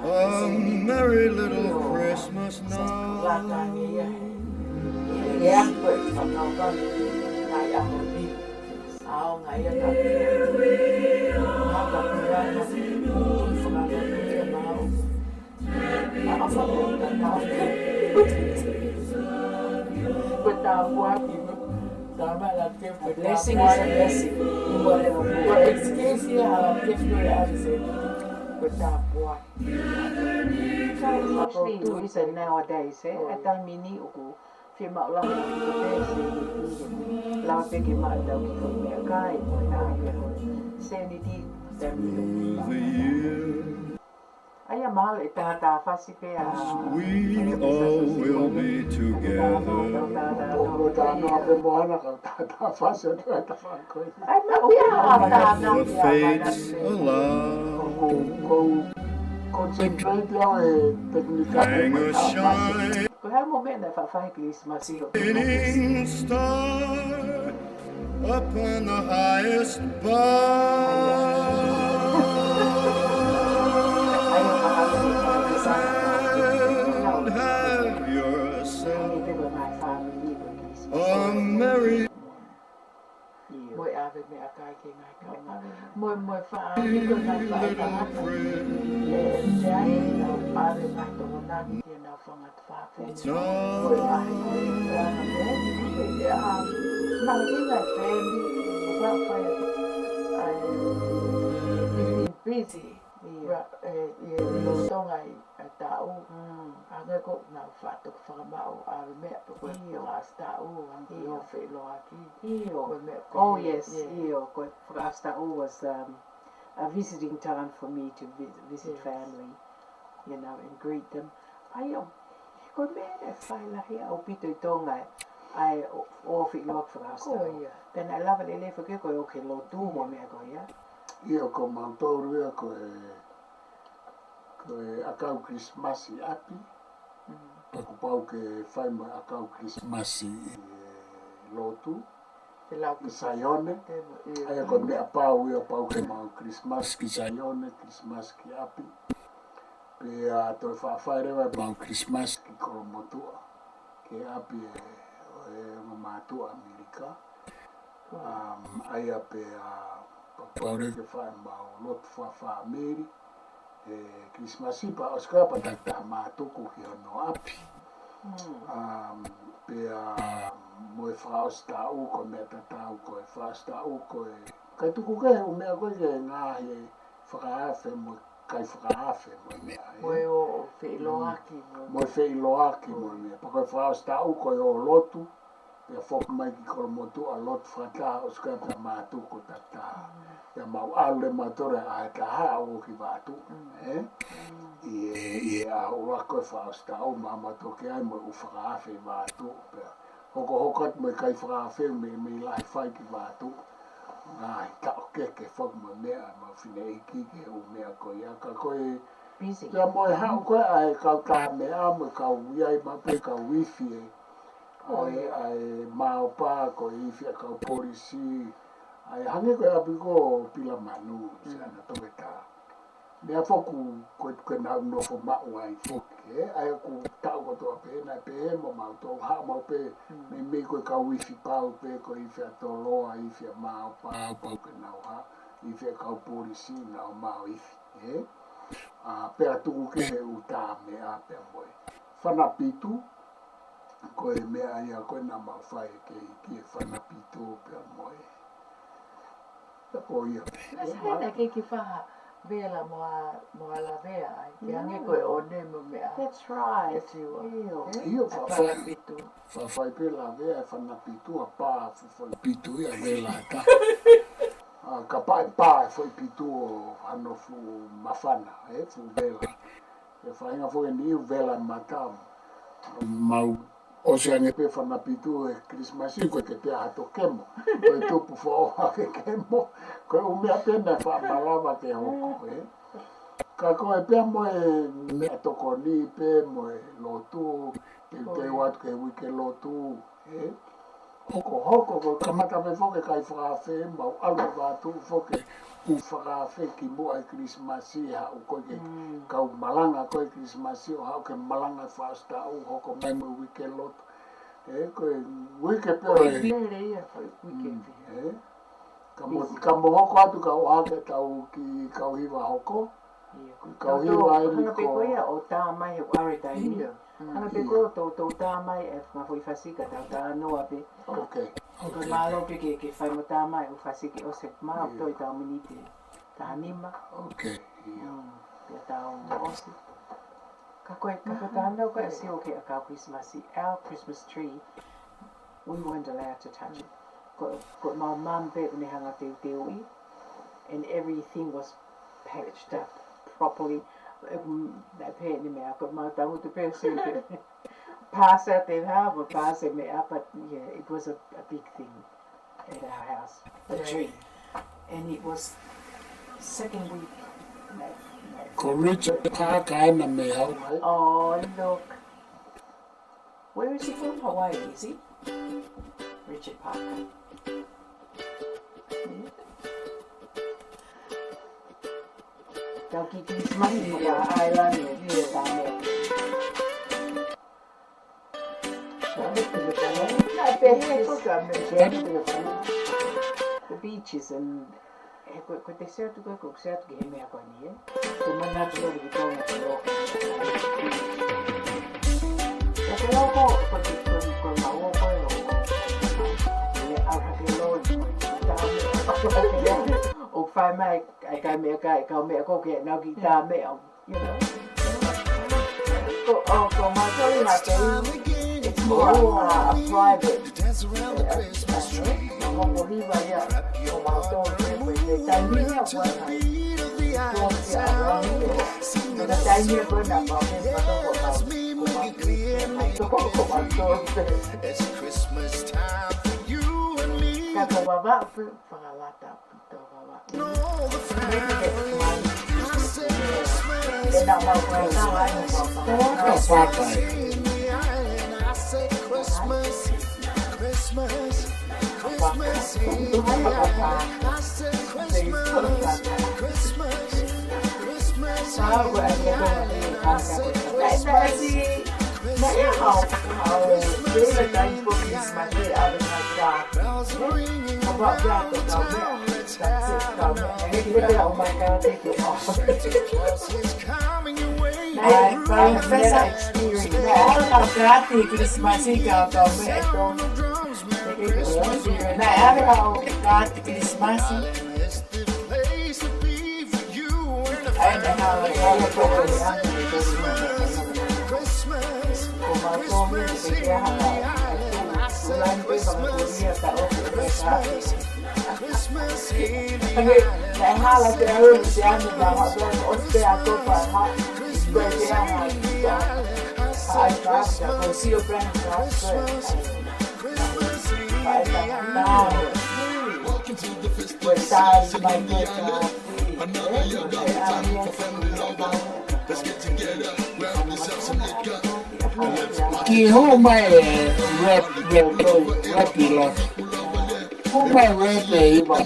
a merry little Christmas now. A blessing is a blessing. Ko e excuse ia ʻa e gift ko e ʻalu se. Ko e tāpuaki. Mostly, it's a nowadays, ē? ʻA e taimi ni ʻoku fiemaʻu lahi ʻaupito pē se lava pē ke maʻu ʻetau kiʻi foʻi meʻakai, mo e nā ia ko e sēniti, taimi ni. ʻA ia mahalo ʻe tātāfasi pē ʻa. We all will be together. Ko e tānoa pē mo ana ka tātāfasi atu ʻa e tafaʻaki. If the fates allow. Ko, ko, concentrate ʻa e tekinika. Hang a shine. Ko e hā mo e meʻa naʻe faʻa fai Christmas ʻi. Shining star upon the highest bough. And have yourself a merry Mo e ʻave meʻakai ki he ngaahi kaungā. Mo e, mo e faʻa, ko e ngaahi faʻa, faʻa. ʻE, ʻe ai, ʻave ngaahi tokonaki ki he ngaahi fanga faʻa. Ko e ngaahi, ko e ngaahi, ʻe, ʻe, ʻa, ngaahi ngaahi fēmi, ʻo faʻa fai, ʻa e, busy. ʻIo. Ra, ʻe, ʻi he lolotonga ʻi he taʻu. Mm. ʻA ngaahi ko na faʻa toki fakamaʻu ʻa e meʻa pe ko e fakaʻosi taʻu, ʻa e ʻIo. ʻO feʻiloaki. ʻIo. Ko e meʻa ko Oh, e, yes, yeah. ʻIo. Ko e fakaʻosi taʻu was, um, a visiting time for me to vi-, visit Yes. family, you know, and greet them. ʻA ia, ko e meʻa naʻe fai lahi ʻaupito ʻi Tonga, ʻa e ʻo, ʻo feʻiloaki fakaʻosi taʻu. Oh, yeah. Pea naʻe lava lelei foki ko e ʻo ke lotu mo Yeah. meʻa ko ia. ʻIo, ko mautolu ia ko e, ko e ʻakau Kilisimasi ʻi ʻapi. Mm. Pea kuo pau ke fai mo e ʻakau Kilisimasi ʻi he lotu. Ke lau ki Saione. Ke mo, ʻio. ʻA ia ko e meʻa pau ia pau ke maʻu Kilisimasi ki Saione, Kilisimasi ki ʻapi. Pea toe faʻa fai leva e maʻu Kilisimasi ki Kolomotuʻa. Ki ʻapi ʻe, ʻe mātuʻa ʻAmelika. Um, ʻa ia pea, pea pau leva ke fai ʻemau lotu fakafāmili, ʻe Kilisimasi pea ʻosi ko ia pea taki taha mātuku ki hono ʻapi. Mm. Um, pea, um, Mo e fakaʻosi taʻu ko e meʻa tatau ko e fakaʻosi taʻu ko e. Kae tuku kehe ʻū meʻa ko ē ke ngaahi fakaafe mo e kai fakaafe mo e meʻa, ē? Mo e ō feʻiloaki mo e. Mo e feʻiloaki mo e meʻa. Pea ko e fakaʻosi taʻu ko e ō lotu, pea foki mai ki Kolomotuʻa lotu fakataha ʻosi ko ia pea mātuku takitaha. Pea mau ʻalu leva mautolu ʻaho ʻe taha ʻo ō ki Vatu, ē? ʻI he, ʻi he ʻaho ʻuluaki ko e fakaʻosi taʻu, mautolu ʻoku ʻi ai mo e ʻū fakaafe ʻi Vatu, pea hokohoko atu mo e kai fakaafe mei, mei lahi fai ki Vatu. Ngaahi taʻokete foki mo e meʻa, mau fineʻeiki ki he ʻū meʻa ko ia. Ka ko e, pea mo e haʻu ko ē ʻa e kau tā meʻa mo e kau ʻi ai maʻu pē kau ifi ē. ʻA e, ʻa e maopa ko e ifi ʻa e kau polisi. ʻA e hangē ko e ʻapi ko Pilamanu, Siana Toketā. Meʻa foki ko e, ko e nau nofo maʻu ai foki, ē, ʻa ia ko e taʻu kotoa pē, naʻe pehē mo mautolu haʻu maʻu pē, meimei ko e kau ifi pau pē, ko e ifi ʻa Toloa, ifi ʻa Maopa, pau ke nau haʻu, ifi ʻa e kau polisi, nau maʻu ifi, ē. ʻA, pea tuku kehe ʻū tā meʻa pea mo e. Fana pitu, ko e meʻa ia ko ē naʻa mau fai ke, ki he fana pitu pea mo e. Pea ko ia. That's right, ʻa e kei kiʻi faha vela mo ʻa, mo ʻa Lavea, ai. Ke hangē ko e ʻone mo e meʻa. That's right. If you will. ʻIo. ʻIo, fa-, fana pitu. Fa-, fai pē Lavea e fana pitu, ʻa pā fuʻu foʻi pitu ia vela ta. ʻA, kapau ʻe pā e foʻi pitu ʻo hano fuʻu māfana, ē, fuʻu vela. Ke faʻahinga foki eni ʻū vela matamu. Mau ʻosi ange pē fana pitu he Kilisimasi, ko e ke pea hato kemo. Ko e tupu foʻou ʻa e kemo. Ko e ʻū meʻa pē naʻe faʻa malava ke hoko, ē. Ka ko e pea mo e meʻa tokoni pē mo e lotu, ke, ke ʻoatu ke uike lotu. Ē, hokohoko ko e kamata pē foki e kai fakaafe, mau ʻalu ʻo Vatu foki ʻū fakaafe kimuʻa ʻi Kilisimasi, haʻu ko ē ke kau malanga ko ē Kilisimasi, ʻo haʻu ke malanga fakaʻosi taʻu, hoko mai mo e uike lotu. Ē, ko e uike pē ʻo e. Lele ia, ko e uike pē. Ē, ka mo, ka mo hoko atu kau ʻohake tau ki kau hiva hoko. ʻIo. Kau hiva eni hanga pē ko ia ʻo tā mai he ʻare taimi. ʻIo. Hanga pē ko ʻetau tā mai e ngaahi foʻi fasika tau tā noa pē. Ok. Ko e mālō pē ke, ke fai mo tā mai ʻū fasika ʻosi mau toi tau miniti taha nima. Ok. ʻIo. Pea tau ʻosi. Ka ko e, ka ko e tā nau ka e sio ki he ʻakau Kilisimasi, our Christmas tree, we weren't allowed to touch it. Ko, ko e mau mum pē ʻoku ne hanga teuteuʻi, and everything was packaged up properly. Um, that pē ni meʻa, ko e mau tangutu pē se pass out the half or pass the meʻa, but yeah, it was a, a big thing at our house, the tree. And it was second week. Ko Richard Parker ena mei Hawaii. Oh, look. Where is he from? Hawaii, is he? Richard Parker. Hmm? Tau kiʻi Kilisimasi mo ka island, ʻio, tā meʻa. Naʻe pehē ko ka me, the beaches and He ko, ko e te sio atu ko, ko e sio atu ki he meʻa ko eni, ē? Ko e manatu ko e ki Tonga ko e loko. Ko e loko, ko e, ko e, ko e mau ko e loko. Ia au hake loi, ko e tā meʻa. ʻO fai mai, ʻa e kai meʻa kai, kau meʻa ko ke, nau kiʻi tā meʻa. You know? Ko, ʻo, ko mātou ʻi Haʻapai, it's more, uh, private. Mo ko hiva ia, ko mātou, ko e taimi ia ko e. Ko e taimi ia ko e, ko mātou, ko mātou. Ka ko Vavaʻu pē, fakalata. Naʻe, naʻe first experience. Naʻe ʻalu kau karate Kilisimasi ka kau meʻa ʻe tolu. Naʻe ʻave haʻo kaati Kilisimasi. ʻA ia naʻe hala, hala toko e anga e Kilisimasi. Ko mau tōmi ke ke aha. Kulani pe fakakulia ka o ke ka. Naʻe hala te au te anu na ha o te a topa ha. Ko e te aha. Ai ka, ko sio pēn ka. Ki hū mai e rap, rap, rap ʻi loto. Hū mai rap e iva.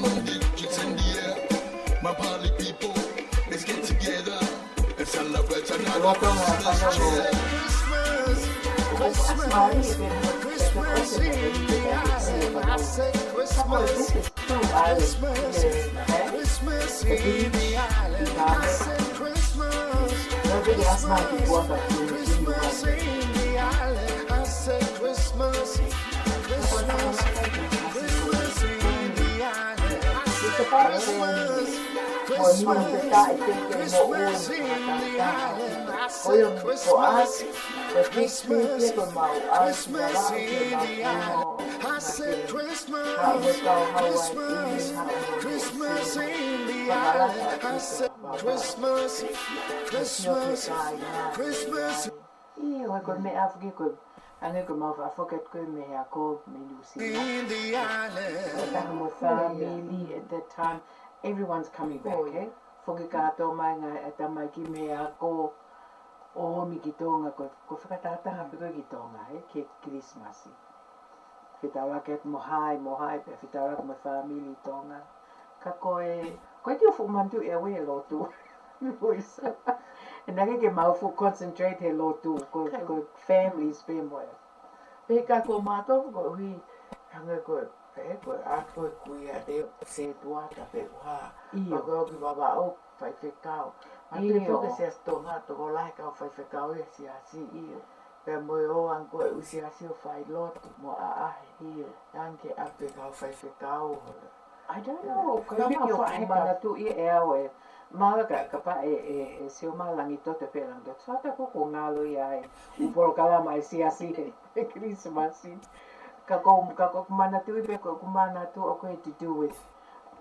ʻIo, ko e meʻa foki ko e, hangē ko e mau faʻa foki atu ko e meʻa ko e mei Nuʻusila. Ko e taha mo e family at that time, everyone's coming back, eh? Foki kātoa mai ngaahi ʻatamai ki meʻa ko ʻo ʻomi ki Tonga, ko, ko e fakatahataha pē ko ē ki Tonga, eh, ki he Kilisimasi. Fetaulaki mo hai, mo hai, pea fetaulaki mo e family Tonga. Ka ko e, ko e kiʻi fuʻu manatuʻi ʻaʻaku he lotu. Luisa. ʻE nake ke mau fuʻu concentrate he lotu, ko, ko e families pē mo e. Pea ka ko mātou ko hui, hangē ko e, pē ko e ʻato ko e kuia te se tuata pe uha. ʻIo. Pea ko e ʻoku vava o faifekau. Ma te ʻIo. Foki Siasi Tonga, tokolahi kau faifekau ʻi he siasi ʻio. Pea mo e ō ange ko e ʻū siasi ʻo fai lotu mo ʻaʻahi. ʻIo. Ange ʻa pē kau faifekau. I don't know, ko e meʻa ʻoku ou manatuʻi ʻe au ē. Mālō ka, kapau ʻe, ʻe, ʻe sio mai Langitoto pe Langitoto. Sata ko ko ngalo ia ē. ʻŪ polokalama ʻa e siasi he, he Kilisimasi. Ka ko, ka ko manatuʻi pē ko, ko manatuʻi ʻoku ʻi ai e to do with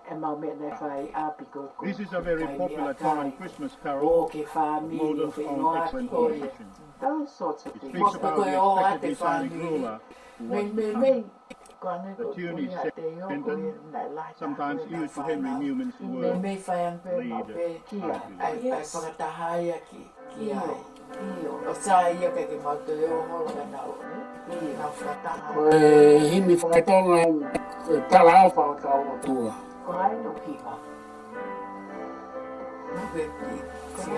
ʻemau meʻa naʻe fai ʻapi ko, ko This is a very kai popular meʻakai. Tongan Christmas carol, ʻO ke fāmili, Mota's Own Feinoaki. Excellent Composition. Those sorts of It things. Speaks about the expectedly shining ruler who was to come. Mei, mei, mei. Ko ane The ko tune is Kunia set Te Io, ko independent, ia naʻe lahi sometimes taha used to Henry fānau. Newman's Mei, word, mei fai ange pē mau lead pē. Kia. Unto you. Ai, ai Yes. fakataha ia ki, ki ai. ʻIo. ʻO sai ia ke, ke mau toe ō holo ka nau. ʻIo. Nau fakataha. Ko e himi fakatonga, e talaʻofa ʻo tau ʻOtua. Ko hai no kiva.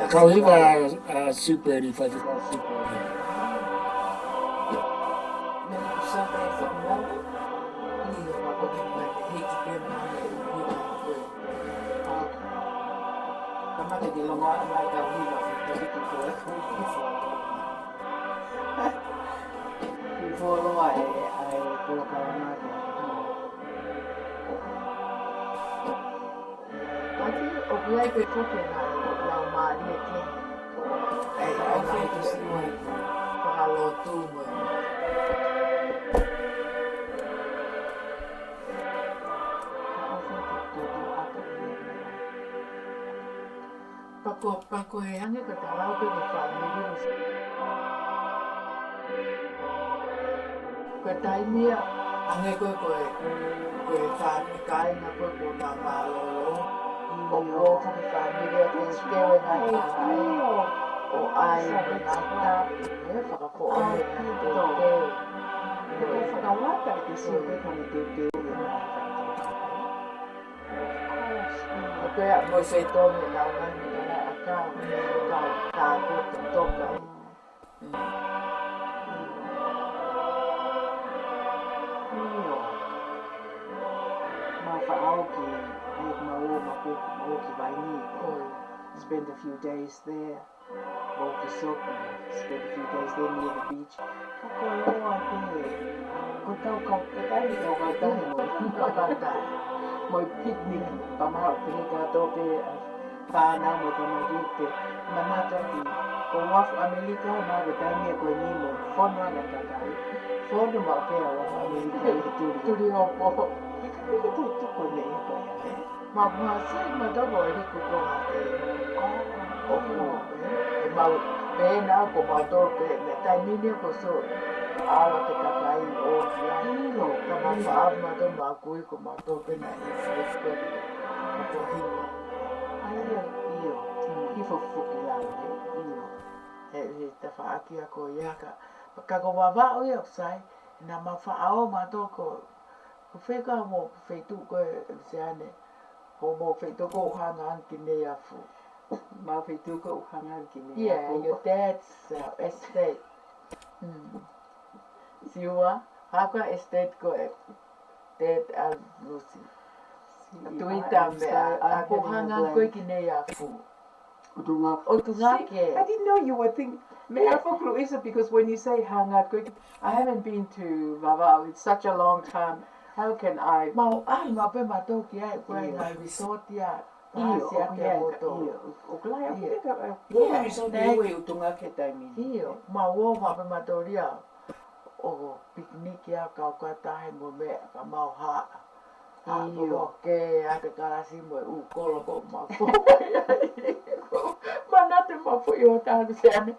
Kau hiva, uh, Sipeli, faifekau Sipeli. Kiʻi fuoloa e, ʻa e polokalama ko. ʻOku, ʻoku ʻi ai pē foki e ngaahi laumālie kehe. ʻE, ʻe, ʻe, ʻe, fakalotu mo. Pea ko, pea ko e hangē ko e talau pē ko e fāmili. Ko e taimi ia, hangē ko e, ko e, ko e fāmili kāinga ko ē kuo nau mālōlō. ʻO, ʻo ko e fāmili ia ko e teu e ngaahi ʻaho. ʻIo. ʻO ʻai e ngaahi tā, ʻe fakapoʻuli e ngaahi teuteu. Ko e fakalata e sio pē ko e teuteu e ngaahi fakapoʻuli. Of course. ʻO pea mo e fetō me nau ngaahi meʻa ʻakau, kau, kau ko e toka. Mm. ʻIo. Mau faʻa ō ki, ai, mau ō, mau ō, mau ō ki Vainī. ʻOi. Spend a few days there. Or the soap, spend a few days there near the beach. Fakakoloa pē. Ko e kau, kau, ko e taimi kau, kau tahi mo e, kau, kau tahi. Mo e picnic, pea mahalo pē he kātoa pē, ʻa e fānau mo e tamasiʻi pē. Manatu ki, ko e uafu ʻAmelika, mahalo ko e taimi ko eni mo e fonu ʻa e kakai. Fonu maʻu pē ʻa e uafu ʻAmelika ʻi he tuli. Tuli hopo. Ika, ika tau tuku ne e ko ia, ē? Ma, ma, sai, ma tau mo e liku ko ha, ē. ʻO, ʻo, ʻo, ē. ʻE mau, pehē naʻa ko mautolu pē, mei he taimi ni ko so, ʻalu atu e kakai ʻo, ia. ʻIo, ka ma, ʻio. Faʻa, ma tau ma kui ko mautolu pē naʻe, ʻe, ʻe, ʻe, ko hiva. ʻA ia, ʻio. Mm. Hifo foki lau, ē, ʻio. He, he tafaʻaki ʻa ko ia ka, ka ko Vavaʻu ia ʻoku sai, naʻa ma faʻa ō mautolu ko, ko fē ka mo feituʻu ko e Luseane, ko mo feituʻu ko ʻUhanga ki Neiafu. Mo feituʻu ko ʻUhanga ki Neiafu. Yeah, your dad's, uh, estate. Mm. Siua, hako estate ko e, dad, uh, Lucy. Si-, Tuita I'm mea, so, I'm a ko having a Hanga ko e blank. Ki Neiafu. ʻOtungake. ʻOtungake. See, I didn't know you were thinking. Mei he Yeah. Fokluisa, because when you say Hanga, I haven't been to Vavaʻu in such a long time. How can I? Mau, ai, ma pe ma toki ai, ko e Yeah. ngai resort ia. ʻIo, Pasi ʻoku ake ia, ʻo to. ʻIo, ʻoku lahi ʻaupito ʻIo. Ka, uh, Yeah. Resort Yeah. ia ʻi ʻOtungake taimi ni. ʻIo, mau ō ma pe ma tolia. ʻO picnic ia kau ka tahi mo meʻa ka mau haʻa. ʻIo. Haʻa ke ake kalasi mo e ʻū kolo ko mau fo. Manatu mau fo ʻi ʻo talu se ane.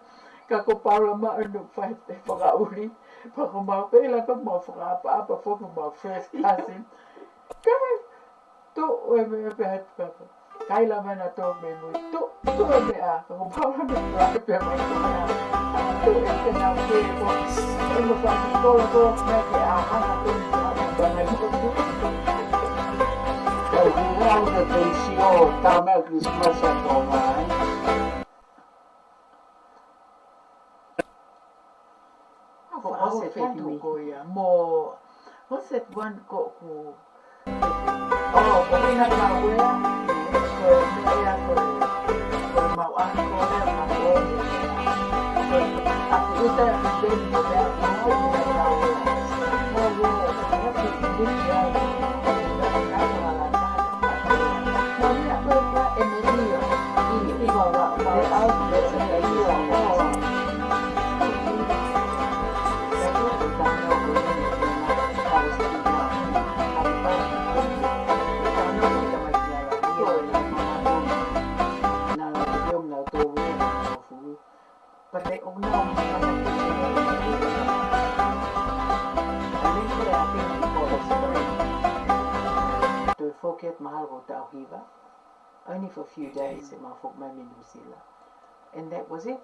Ka ko Paula ma anu fai te fakaʻuli. Pea ko mau pē la ko mau fakaʻapaʻapa foki mau first cousin. Ka Tō e meʻa pē atu papa. Kai la mana tō me mui. Tō, tō e meʻa. Ko pau la me tō e pē mai tō e meʻa. Tō e te na ke ko. E mo fa ko la ko me ke a hanga tō ni a mo ka mai mo tō. Tau ki rau te te si o ta me Christmas a tō mai. Ko Ose Fendu ko ia. Mo, what's that one ko ku, oh, ko ina ka wea, ko e meʻa ko e, ko e mau ako lea ka ko e, ko e, aku uta i beni ko mea ko e, ko e, ko e, ko e, ko e, ko e, But they all know how to do it. And then they, I think, before the spring, toe foki atu mahalo ko e taʻu hiva. Only for a few days, ʻe mau foki mai mei New Zealand. And that was it.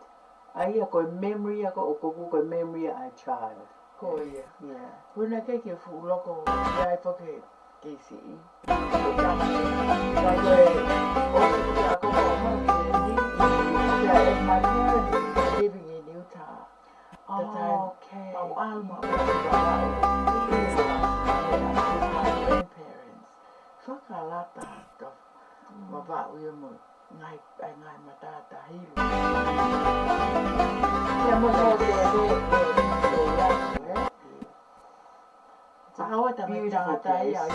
ʻA ia ko e memory ʻaʻaku, ʻoku ou ko e memory ʻa e child. Ko ia. Yeah. Ko ena ke ke fuʻu loko, ia e foki K C E. Ka ko e, ʻosi ko ia ko e, ko e, ko e, ko e, my parents were living in Utah. The time. Oh, okay. Mau ʻalu, mau ʻalu, mau ʻalu. With my grandparents. Fakalata ka Vavaʻu ia mo e ngaahi, ʻa e ngaahi matātahi. Ia mo e, ʻo te, te, te, te, te, ʻe? It's a beautiful place.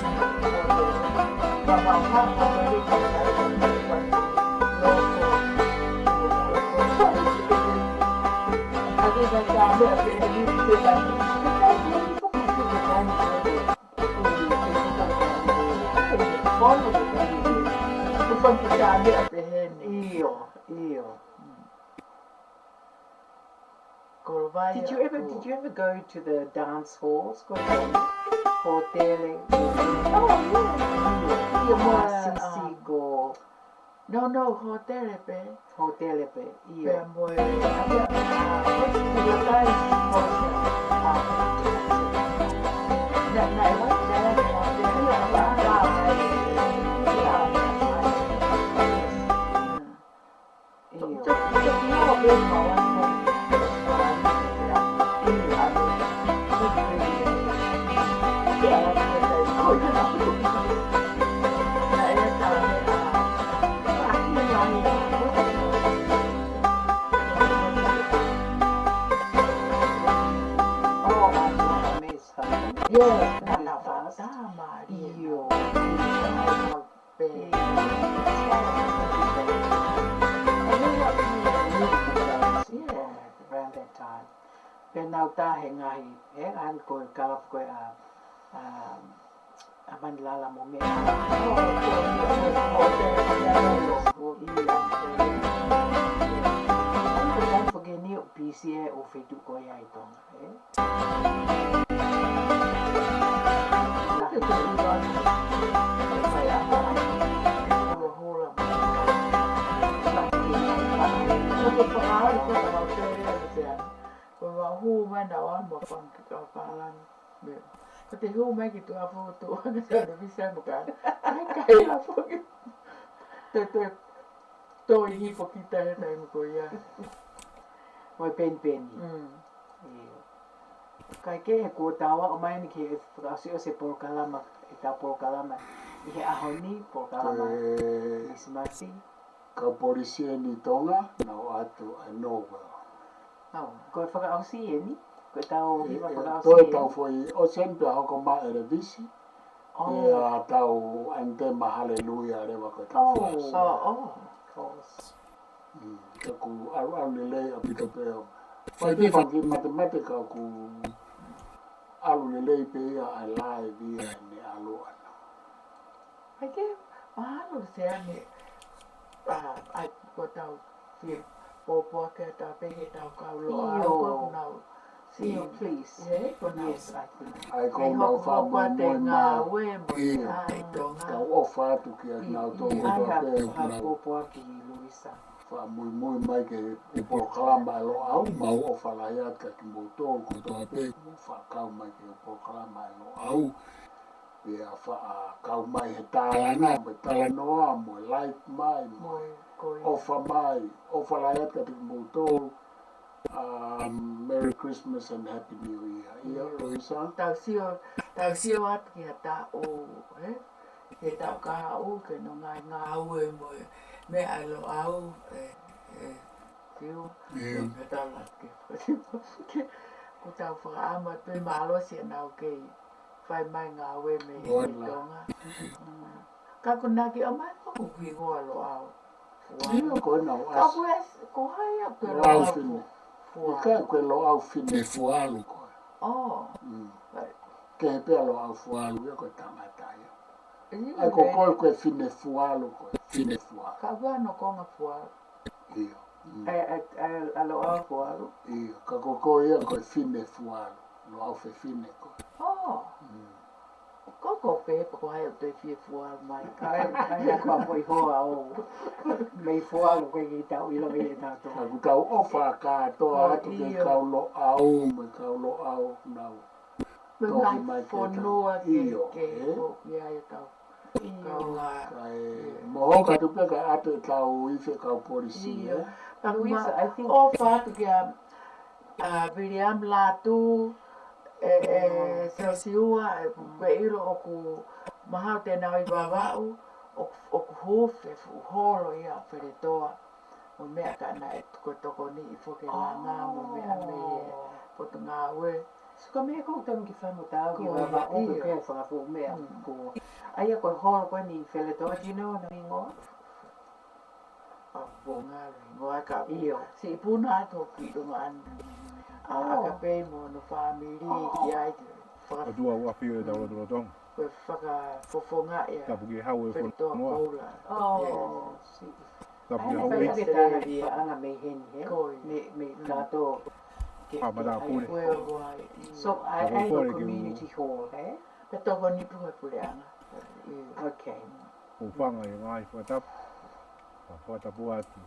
ʻIo, ʻio. Did you ever, did you ever go to the dance halls? Ko e hōtele. Oh, yeah. ʻIo, mo Sisi ko. No, no, hōtele pē. Hōtele pē, ʻio. Pea mo e, ʻa, ʻa, ʻa, ko e, ko e, ko e, ko e, ʻa, ʻa, ʻa, ʻa, ʻa, ʻa, ʻa, ʻa, ʻa, ʻa, ʻa, ʻa, ʻio. Yes, nana fata mario. Pe. Yeah, around that time. Pea nau tā he ngaahi, he ngaahi ko e kalapu ko e a, a, a Manilala mo meʻa. Ko e taimi foki eni ʻoku pisi ʻa e feituʻu ko ia ʻi Tonga, ē? Ko e hū mai naʻa ʻo ʻalu mo pang ki ka pālangi. Ko te hū mai ki tuʻa foʻi tuʻa ka te visa mo ka. Kai kai a foki. Te te toi hifo kita he taimi ko ia. Mo e penipeni. Mm. ʻIo. Kai kehe kuo tau aʻu mai eni ki he fakaʻosi ʻo e polokalama, ʻetau polokalama ʻi he ʻaho ni, polokalama Kilisimasi. Kau polisi eni ʻi Tonga, nau ʻoatu ʻa e Noel. ʻAu, ko e fakaʻosi eni, ko ʻetau hiva fakaʻosi eni. Toe tau foʻi, ʻosi eni pea hoko mai ʻa ʻElevisi, pea tau antema Haleluia leva ko ʻetau fakaʻosi. ʻO, ʻo, ʻo. Mm, ka ʻoku ʻalu, ʻalu lelei ʻaupito pē ʻo. Fai pē fanga kiʻi matemate ka ʻoku ʻalu lelei pē ia ʻa e live ia ʻene ʻalu ʻana. ʻAi ke, mahalo se ane, a, ʻai ko tau fie pōpoaki atu pē he tau kau loa, ʻio. Ko nau. ʻIo, please. Yes, I think. ʻAi ko nau fakamoemoe mai. ʻIo. Tau ʻofa atu kia nau tō kotoa pē ʻoku nau pōpoaki Luisa. Fakamoemoe mai ki he polokalama ʻa e Loʻau, mau ʻofa lahi atu kia kimoutolu kotoa pē, mou fakakau mai ki he polokalama ʻa e Loʻau. Pea fakakau mai he tālanga, mo e talanoa, mo e like mai, mo e ʻofa mai, ʻofa lahi atu kia kimoutolu, um, Merry Christmas and Happy New Year. ʻIo, Luisa? Tau sio, tau sio atu ki ha taʻu, ē? He taʻu kahaʻu ke nonga ngāue mo e meʻa ʻa e Loʻau, ē, ē, sio, ʻio. Ke tau la ke, ke, ko tau fakaʻamu atu pē mālō sia nau kei fai mai ngāue mei Tonga. Mm. Ka ko naki ʻo mai ko ʻoku hingoa Loʻau Fualu. ʻIo, ko e nau ʻasi. Ka ko e, ko hai ʻa ko e Loʻau Fine. ʻIkai ko e Loʻau Fine Fualu ko ē. ʻO. Mm. Kehe pē ʻa Loʻau Fualu ia ko e tangata ia. ʻAi ko koe ko e Fine Fualu ko ē. Fine Fualu. Ka ʻoku ʻi ai hono konga Fualu. ʻIo. Mm. ʻE, ʻe, ʻe, ʻa Loʻau Fualu. ʻIo, ka ko koe ia ko e Fine Fualu. Loʻau fefine ko ē. ʻO. Mm. Ko ko pē pe ko hai ʻoku te fie Fualu mai. ʻAi, ʻai, ʻa ko a foʻi hoa ʻo. Mei Fualu ko e kiʻi tau ʻilo ʻi he tau tō. Ka ʻoku tau ʻofa kātoa atu ki he kau Loʻau, mo e kau Loʻau nau. Toki mai ke tau. ʻIo, ke, ē? Ko ia e tau. ʻIo. Kae, mo hoka tu pē ka ʻatu e tau ife kau polisi, ē? Ka Luisa, I think ʻofa atu kia, a, William Latu, ē, ē, Siosiua, ē, ko e ʻilo ʻoku mahalo te nau ʻi Vavaʻu, ʻoku, ʻoku hū he fuʻu holo ia Feletoa. ʻO meʻa ka naʻe ko e tokoniʻi foki langa mo meʻa mei he Potungāue. So ka meʻa ko u tonu ki fai mo tau ki Vavaʻu ke pea fakafu meʻa ko. ʻAi ko e holo ko eni Feletoa, do you know hono hingoa? ʻA, ponga le hingoa ka. ʻIo. Siʻi puna atu ki Tonga ʻana. ʻA, ʻa ka pei mo hono fāmili ki ai ke faka- ʻOtua ʻoku ʻafio ʻi he tau lotolotonga. Ko e fakafofonga ia. Tapu ki he hau e Feletoa fonua. Koula. ʻO, siʻi. Tapu ki he hau e. Aia, fai ke tala ia anga mei heni, he? Ko ia. Mei, mei kātoa. Ke, ke, ai, pule. Ko e ʻoku ai. So, ʻai, ʻai ko e community hall, he? Ka tokoniʻi pē ʻe he puleʻanga. ʻIo. Okay. ʻOku fanga ʻi he ngaahi fakatapu. Ka fakatapu atu.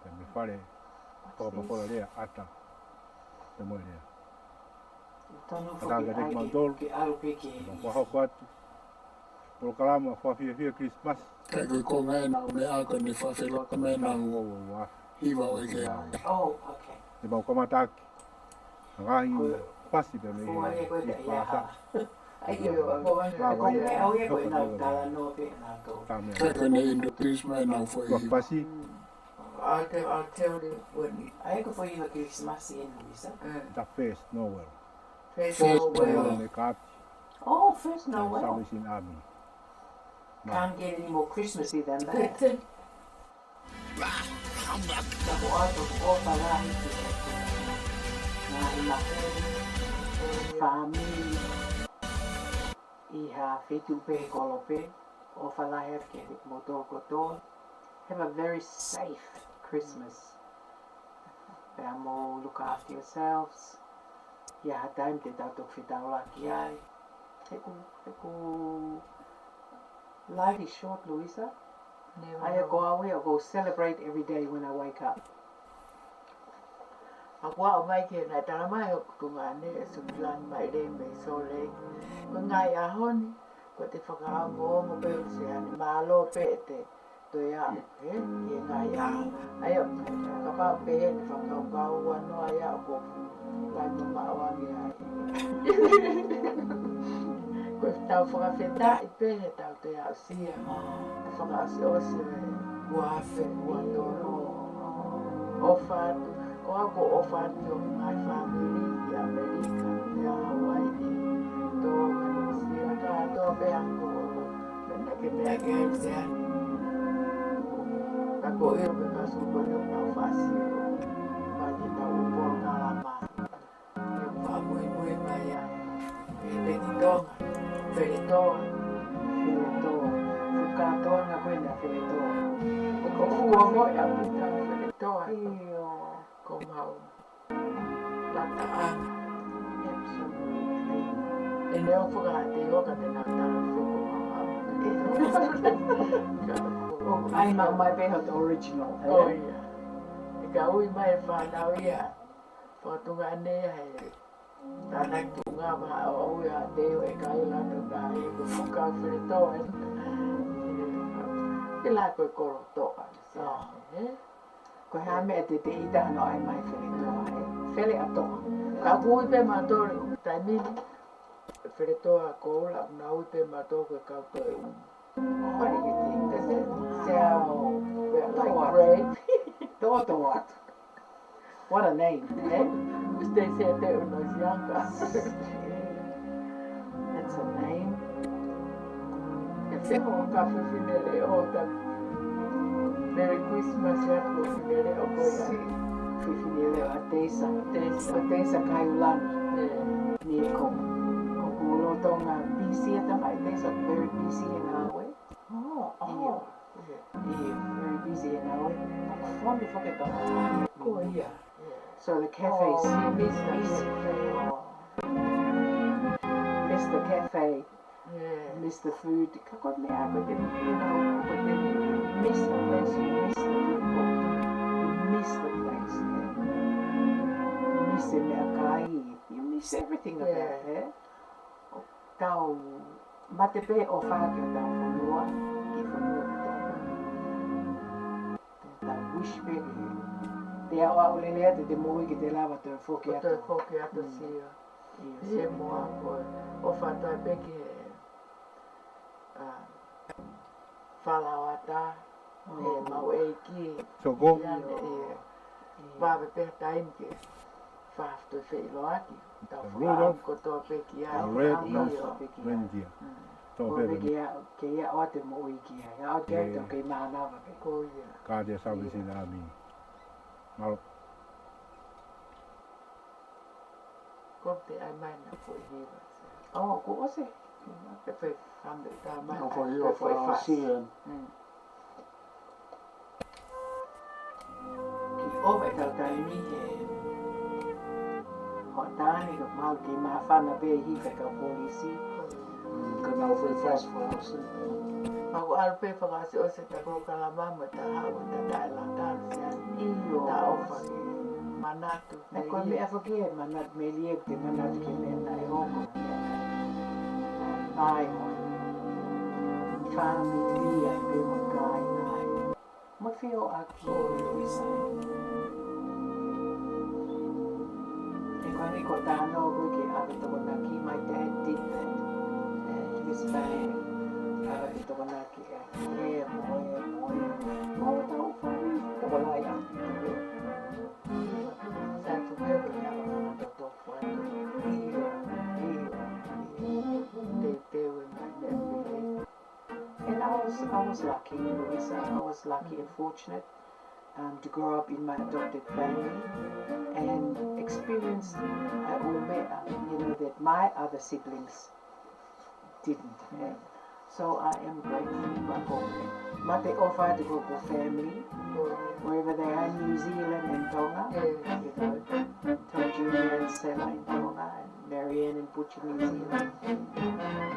Pea mei fale. What's this? Fakamafola lea, ʻata. Te mo lea. Tanu ʻAtā foki kiate ai kimoutolu, ke, ke ʻalu pē ki he. Mau fakahoko atu. Polokalama fakafiefia Kilisimasi. Ka ko e konga ena ʻo meʻa ko eni fakafeloka mai ʻa e ua ua ua. Hiva ʻo e ke au. Oh, okay. Te mau kamata ʻaki. Ngaahi pasi pē mei he pasa. ʻAi, ʻio, ʻio, ʻio. Lava ia. Ko e au ia ko e nau talanoa pē nau tō. Tāmea. Ka ko eni introduce mai nau foʻi hiva. Pasi. I'll tell, I'll tell you when. ʻAi ko e foʻi hiva Kilisimasi eni, Luisa. The first Noel. First Noel. Noel, the card. Oh, first Noel. Salvation Army. No. Can't get any more Christmassy than that. Ka ko ʻoatu ʻofa lahi ki he ngaahi maheni, fāmili, ʻi ha feituʻu pē he kolo pē, ʻofa lahi atu kiate kimoutolu kotoa. Have a very safe Christmas. Pea mou look after yourselves. ʻI ha taimi te tau toki fetaulaki ai. He ʻoku, he ʻoku life is short, Louisa. Never know. ʻA ia ko au ia, ʻoku ou celebrate every day when I wake up. ʻA ia ko au mai ke na tala mai ʻoku tuʻunga ʻene e sukilani mai le me sole. Ko e ngaahi ʻaho ni, ko e te fakaongoongo pē ʻosi ʻene mālō pē ʻete toe aʻu, ē, ki he ngaahi ʻaho. ʻA ia, kapau pē ʻe te fakakaukau ua noa ia ʻoku ou fai mamaʻo ange ai. Ko ʻetau fakafetaʻi pē heʻetau toe aʻusia. Fakaʻosiʻosi e ua afe ua tolu. ʻOfa atu, ko au ʻoku ou ʻofa atu ki hoku ngaahi fāmili ʻi ʻAmelika, ʻi Hawaiʻi, Tonga, Nuʻusila, kātoa pē ʻa ko Pena ke mea ke se. Ka ko e ka supa ni ʻoku tau fasi. Mai ke tau polokalama. Ke fakamuimui mai ai. Ke peti Tonga. Feletoa. Feletoa. Fuka Tonga ko ena Feletoa. ʻOku fua mo e ʻapi ta Feletoa. ʻIo. Ko mau. Lata ʻanga. Absolutely. ʻE leo fakaʻate ʻo ka te nau tala foko mama. ʻOku ʻai mau mai pē hot original, ē? ʻIo. ʻE ka ui mai e fānau ia. Fakatunga ʻene ia he. Tānaki tuʻunga maha ʻo ui ʻa te ʻo e kai lata tā e ko fuka Feletoa. ʻE la ko e kolo toa. ʻE. Ko e hā meʻa te te ʻita hano ʻai mai Feletoa, ē? Fele ʻa Toa. Ka ʻoku ui pē mātou, taimi ni, Feletoa ko ula, ʻoku nau ui pē mātou ko e kau toe ʻumu. What do you think? Does it sound like grape? Toa, Toa. What a name, ē? Wish they said that when I was younger. That's a name. Ke feho ka fefine leʻo ta. Merry Christmas ia ko fefine leʻo ko ia. Si. Fefine leʻo ʻa Teisa. Teisa. ʻA Teisa Kaiulani. ʻE. Ni ko. ʻOku lolotonga busy e tamai Teisa, very busy e ngāue. Oh, oh. ʻIo. ʻIo, very busy e ngāue. Fonu fake ka. Ko ia. So the cafe is busy. Miss the cafe. Miss the food. Ka ko e meʻa ko e te, you know, ko e te miss the place, you miss the people, you miss the place. Miss e meʻakai, you miss everything about it. Tau mate pē ʻofa ki hotau fonua, ki he fonua kotoa. Tau wish pē ke te aʻu aʻu lelei atu te moʻui ke te lava toe foki atu. Toe foki atu, sio. ʻIo, sio. Mo ako e ʻofa atu ai pē ki he, ʻa, falaoa ta, ʻe mau ʻeiki. Soko. Ia ne ʻe vave pē taimi ke fafto feʻiloaki. Tau fakaʻamu kotoa pē ki ai. The red nose reindeer. Tau pē ke ia, ke ia ʻoua te moʻui ki ai. ʻOua te tau kei mānava pē. Ko ia. Kātea Salvation Army. Mālō. Ko te ai mai na ko e hiva. Oh, ko ʻose. Te fai fānau tā mai. Ko e hiva fai fasi. Ki ʻova e kau taimi he. Hoʻatā ni ka mau ke māfana pē hika kau polisi. Ka nau fai fasi fasi. Mau ʻalu pē fakaʻosiʻosi ta polokalama mo ta haʻu ta taʻelaka. ʻIo. Ta ʻofa ke manatu. ʻE ko e meʻa foki e manatu melie, te manatu ki he meʻa naʻe hoko. ʻAi, ʻoi. Fāmili ʻa e pē mo kāinga. Mo fio ʻaki. ʻE ko eni ko tano ko ke ʻave tokonaki mai te he tipe. Miss Bay. ʻAve tokonaki ʻe. ʻE, mo e, mo e. Mo tau fai. Tokonaki ʻa. Sa tu me ko na ko na toto fai. I was lucky, Louisa. I was lucky and fortunate, um, to grow up in my adopted family and experience, uh, ʻa e meʻa, you know, that my other siblings didn't have. So I am grateful, but ko e mate ʻofa atu ki hoku family, wherever they are, New Zealand and Tonga, you know, Tom Junior and Stella in Tonga, and Marianne and Butch in New Zealand.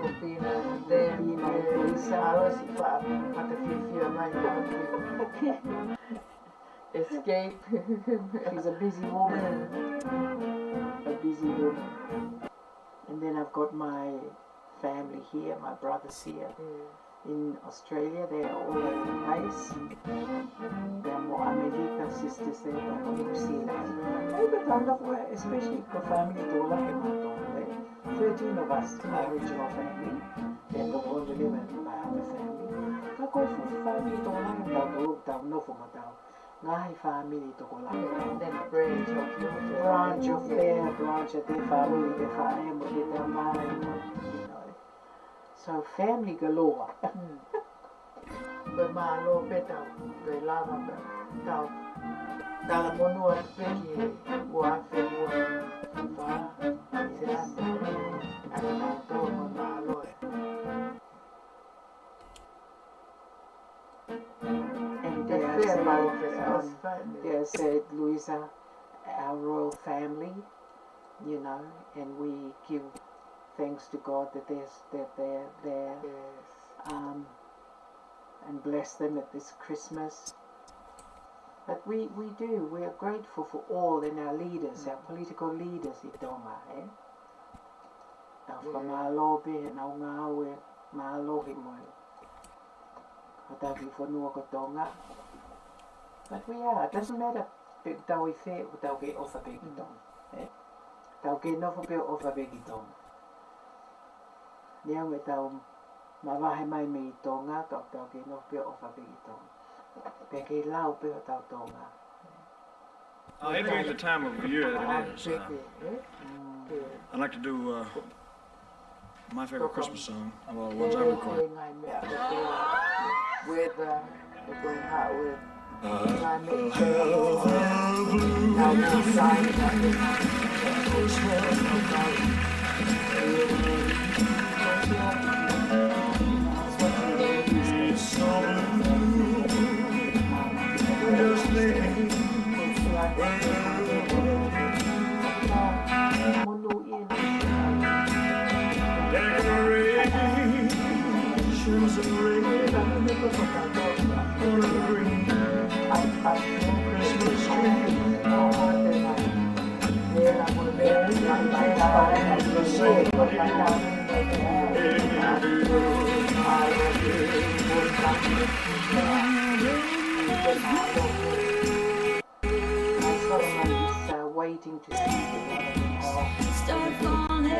Ko Pina, Pina and Lisa. Alo si fa, mata fiafia mai, mata fiafia. Escape. She's a busy woman. A busy woman. And then I've got my family here, my brothers here in Australia. They're all over the place. They're more America sisters there, but New Zealand. Maybe kind of where, especially the family tokolahi ʻo mātou, eh? Thirteen of us, my original family. Then the one eleven, my other family. Ka ko e fuʻu family tokolahi ʻo mātou, tau nofo mo ʻetau ngaahi family tokolahi. Then branch of your family. Branch of their, branch of their family, their family, their family, you know. So family galore. Ko e mālō pē tau, ko e lava pē tau. Talamonū atu pē ki he ua afe ua fā, ʻi he ata, ʻa e mālō, ko e mālō ē. And there's a, um, there's a Louisa, our royal family, you know, and we give thanks to God that they're, that they're there, um, and bless them at this Christmas. But we, we do, we are grateful for all and our leaders, our political leaders ʻi Tonga, eh? Tau fakamālō pē heʻenau ngāue mālohi mo e ʻa e tau kiʻi fonua ko Tonga. But we are, it doesn't matter pe tau ʻi fē, ʻoku tau kei ʻofa pē ki Tonga, eh? Tau kei nofo pē ʻo ʻofa pē ki Tonga. Neongo ʻetau mavahe mai mei Tonga, ka ʻoku tau kei nofo pē ʻo ʻofa pē ki Tonga. Pea kei lau pē hotau Tonga. However the time of the year that it is, uh, I'd like to do, uh, my favorite Christmas song, of all the ones I record. With, uh, with, uh, I'll have a blue Christmas Decorations of red on a green Christmas tree. Waiting to see the Start falling.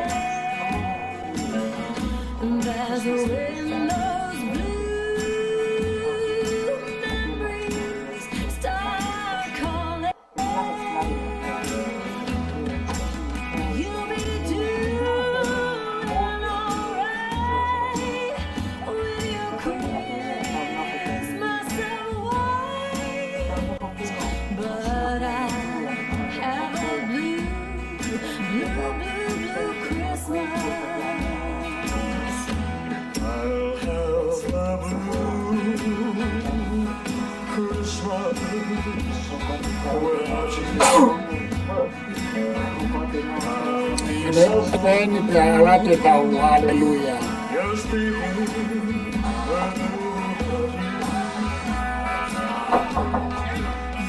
And as the wind blows blue, memories start calling. You'll be doing all right with your Christmas away. But I'll have a blue, blue, blue, blue Christmas. I'll have a blue Christmas without you. Peni, peni, pea ʻalu atu e tau, haleluia.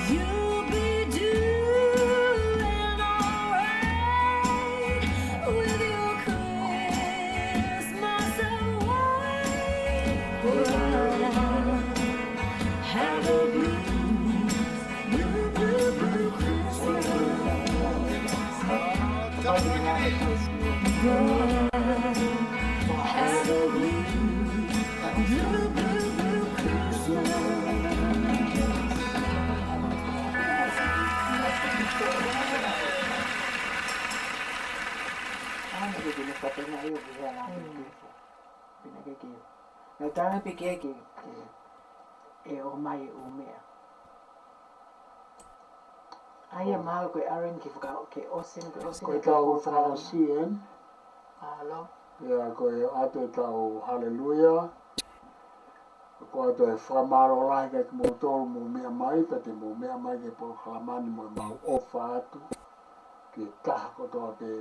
You'll be doing all right with your Christmas away. Have a blue, blue, blue, blue Christmas. Have a blue, blue, blue, blue Christmas. Naʻe talange pē ki ai ke, ke, ʻe ʻomai e ʻū meʻa. ʻA ia, ʻo, mahalo ko e R M ke faka-, ke ʻosi, ke ʻosi ko e ʻetau polokalama fakaʻosi eni. Mālō. ʻIa, ko e ʻoatu ʻetau haleluia. Ko e ʻoatu e fakamālō lahi kiate kimoutolu mou meʻa mai, pea te mou meʻa mai ki he polokalama ni mo ʻemau ʻofa atu ki he taha kotoa pē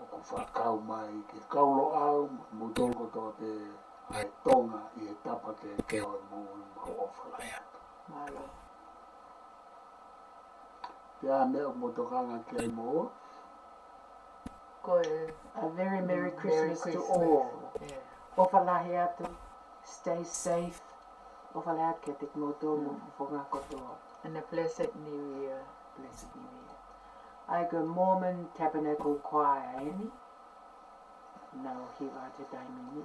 ʻoku fakakau mai, ki he kau Loʻau, mo kimoutolu kotoa pē ʻa e Tonga ʻi he tapa kehekehe ʻo e moʻui, mau ʻofa lahi atu. Mālō. Pea meʻa ʻoku mou tokanga ki ai mo. Ko e a very Merry Christmas to all. Yeah. ʻOfa lahi atu, stay safe. ʻOfa lahi atu kiate kimoutolu mo e fofonga kotoa. And a blessed New Year. Blessed New Year. ʻA ia ko e Mormon Tabernacle Choir eni. Nau hiva atu he taimi ni.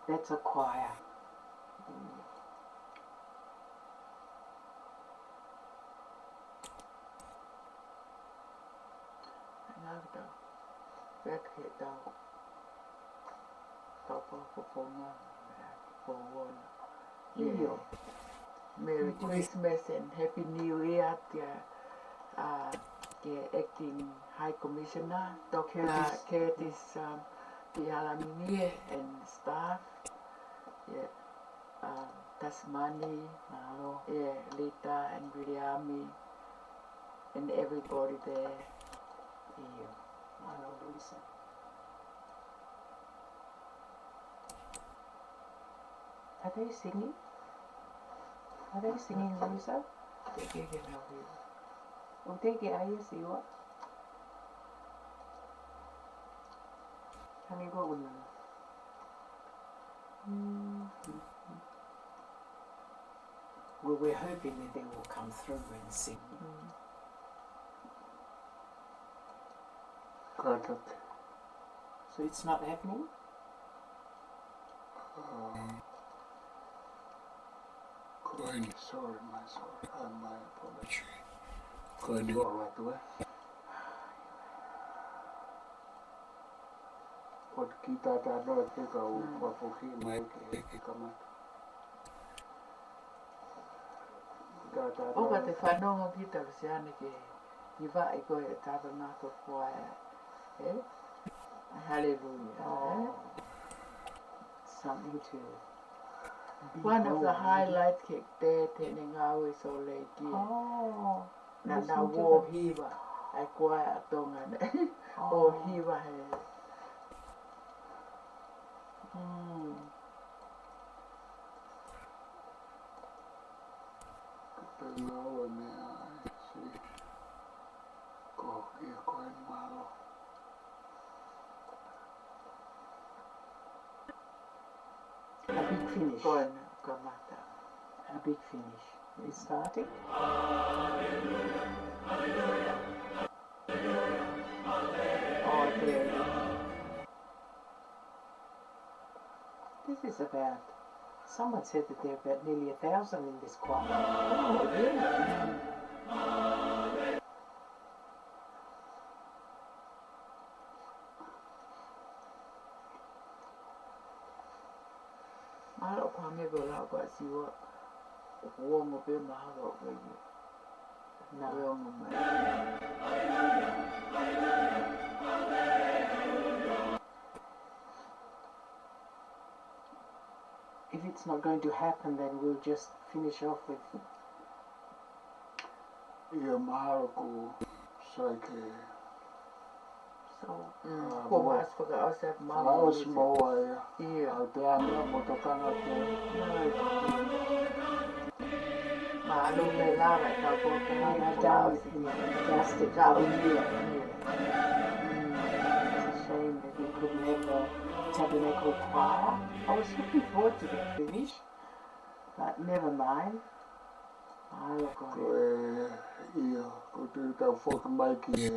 That's a choir. Mm. Ngata. Pea ke tau. Tau pau fofonga. Pau ona. ʻIo. Merry Christmas and Happy New Year kia, uh, kia Acting High Commissioner, Doctor Curtis. Curtis, um, Pihalamini and staff. Yeah. Um, Tasmani. Mālō. Yeah, Lita and Viliami and everybody there. ʻIo. Mālō, Luisa. Are they singing? Are they singing, Luisa? They can help you. ʻOku teʻeki ai ʻa Siua. Can you go with me? Mm. Well, we're hoping that they will come through and sing. Mm. Kātaki. So it's not happening? Um, ko eni, sorry, my sorry. Uh, my apology. Ko eni. All right, well. Ko e kiʻi talanoa pē ka u fakafoki mai ke, ke kamata. Kiʻi talanoa. ʻOka te fanongo kita, Lusiane, ke hivaʻi ko e Tabernacle Choir, ē? Hallelujah, ē? Oh. Something to behold. One of the highlights ke te, te ne ngāue Salt Lake. Oh. Naʻa nau ō hiva, ʻa e choir ʻa Tonga ne. Oh. ʻO hiva he. Mm. Kapau ngāue meʻa ai, si. Ko ia ko e mālō. A big finish. Ko ena, kamata. A big finish. It's starting. Oh, there. This is about, someone said that there are about nearly a thousand in this choir. Oh, really? Mahalo ko e hangē ko e lau ko ē ʻa Siua, ʻoku ongo pē mahalo ko ia. Nā. ʻOku ongo mai. If it's not going to happen, then we'll just finish off with ʻIa, mahalo ko sai ke. So, mm, ah, ko mo-, mas fakaʻosi atu mau fakaʻosi mo ia. ʻIa. ʻA te ame mo tokanga ke. Mahalo me lava e kau ko ka. Well, they've done with the fantastic. Ka o ia, ia. Mm, it's a shame that we couldn't have a tabernacle choir. I was looking forward to that finish, but never mind. Mahalo ko e. Ko e, ʻio, ko e tau foki mai ki he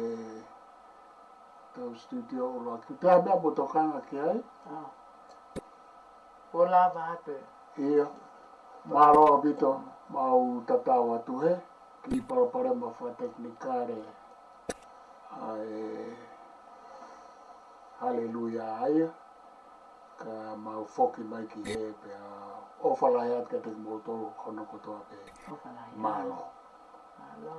tau studio ʻuluaki. Te ame mo tokanga ki ai. Ah. Ko lava atu. ʻIa. Mālō ʻaupito, mau tatau atu he kiʻi palopalema fakatekinikale ʻa e Haleluia ʻa ia. ka mau foki mai ki hē pea ʻofa lahi atu kiate kimoutolu hono kotoa pē. ʻOfa lahi atu. Mālō. Mālō.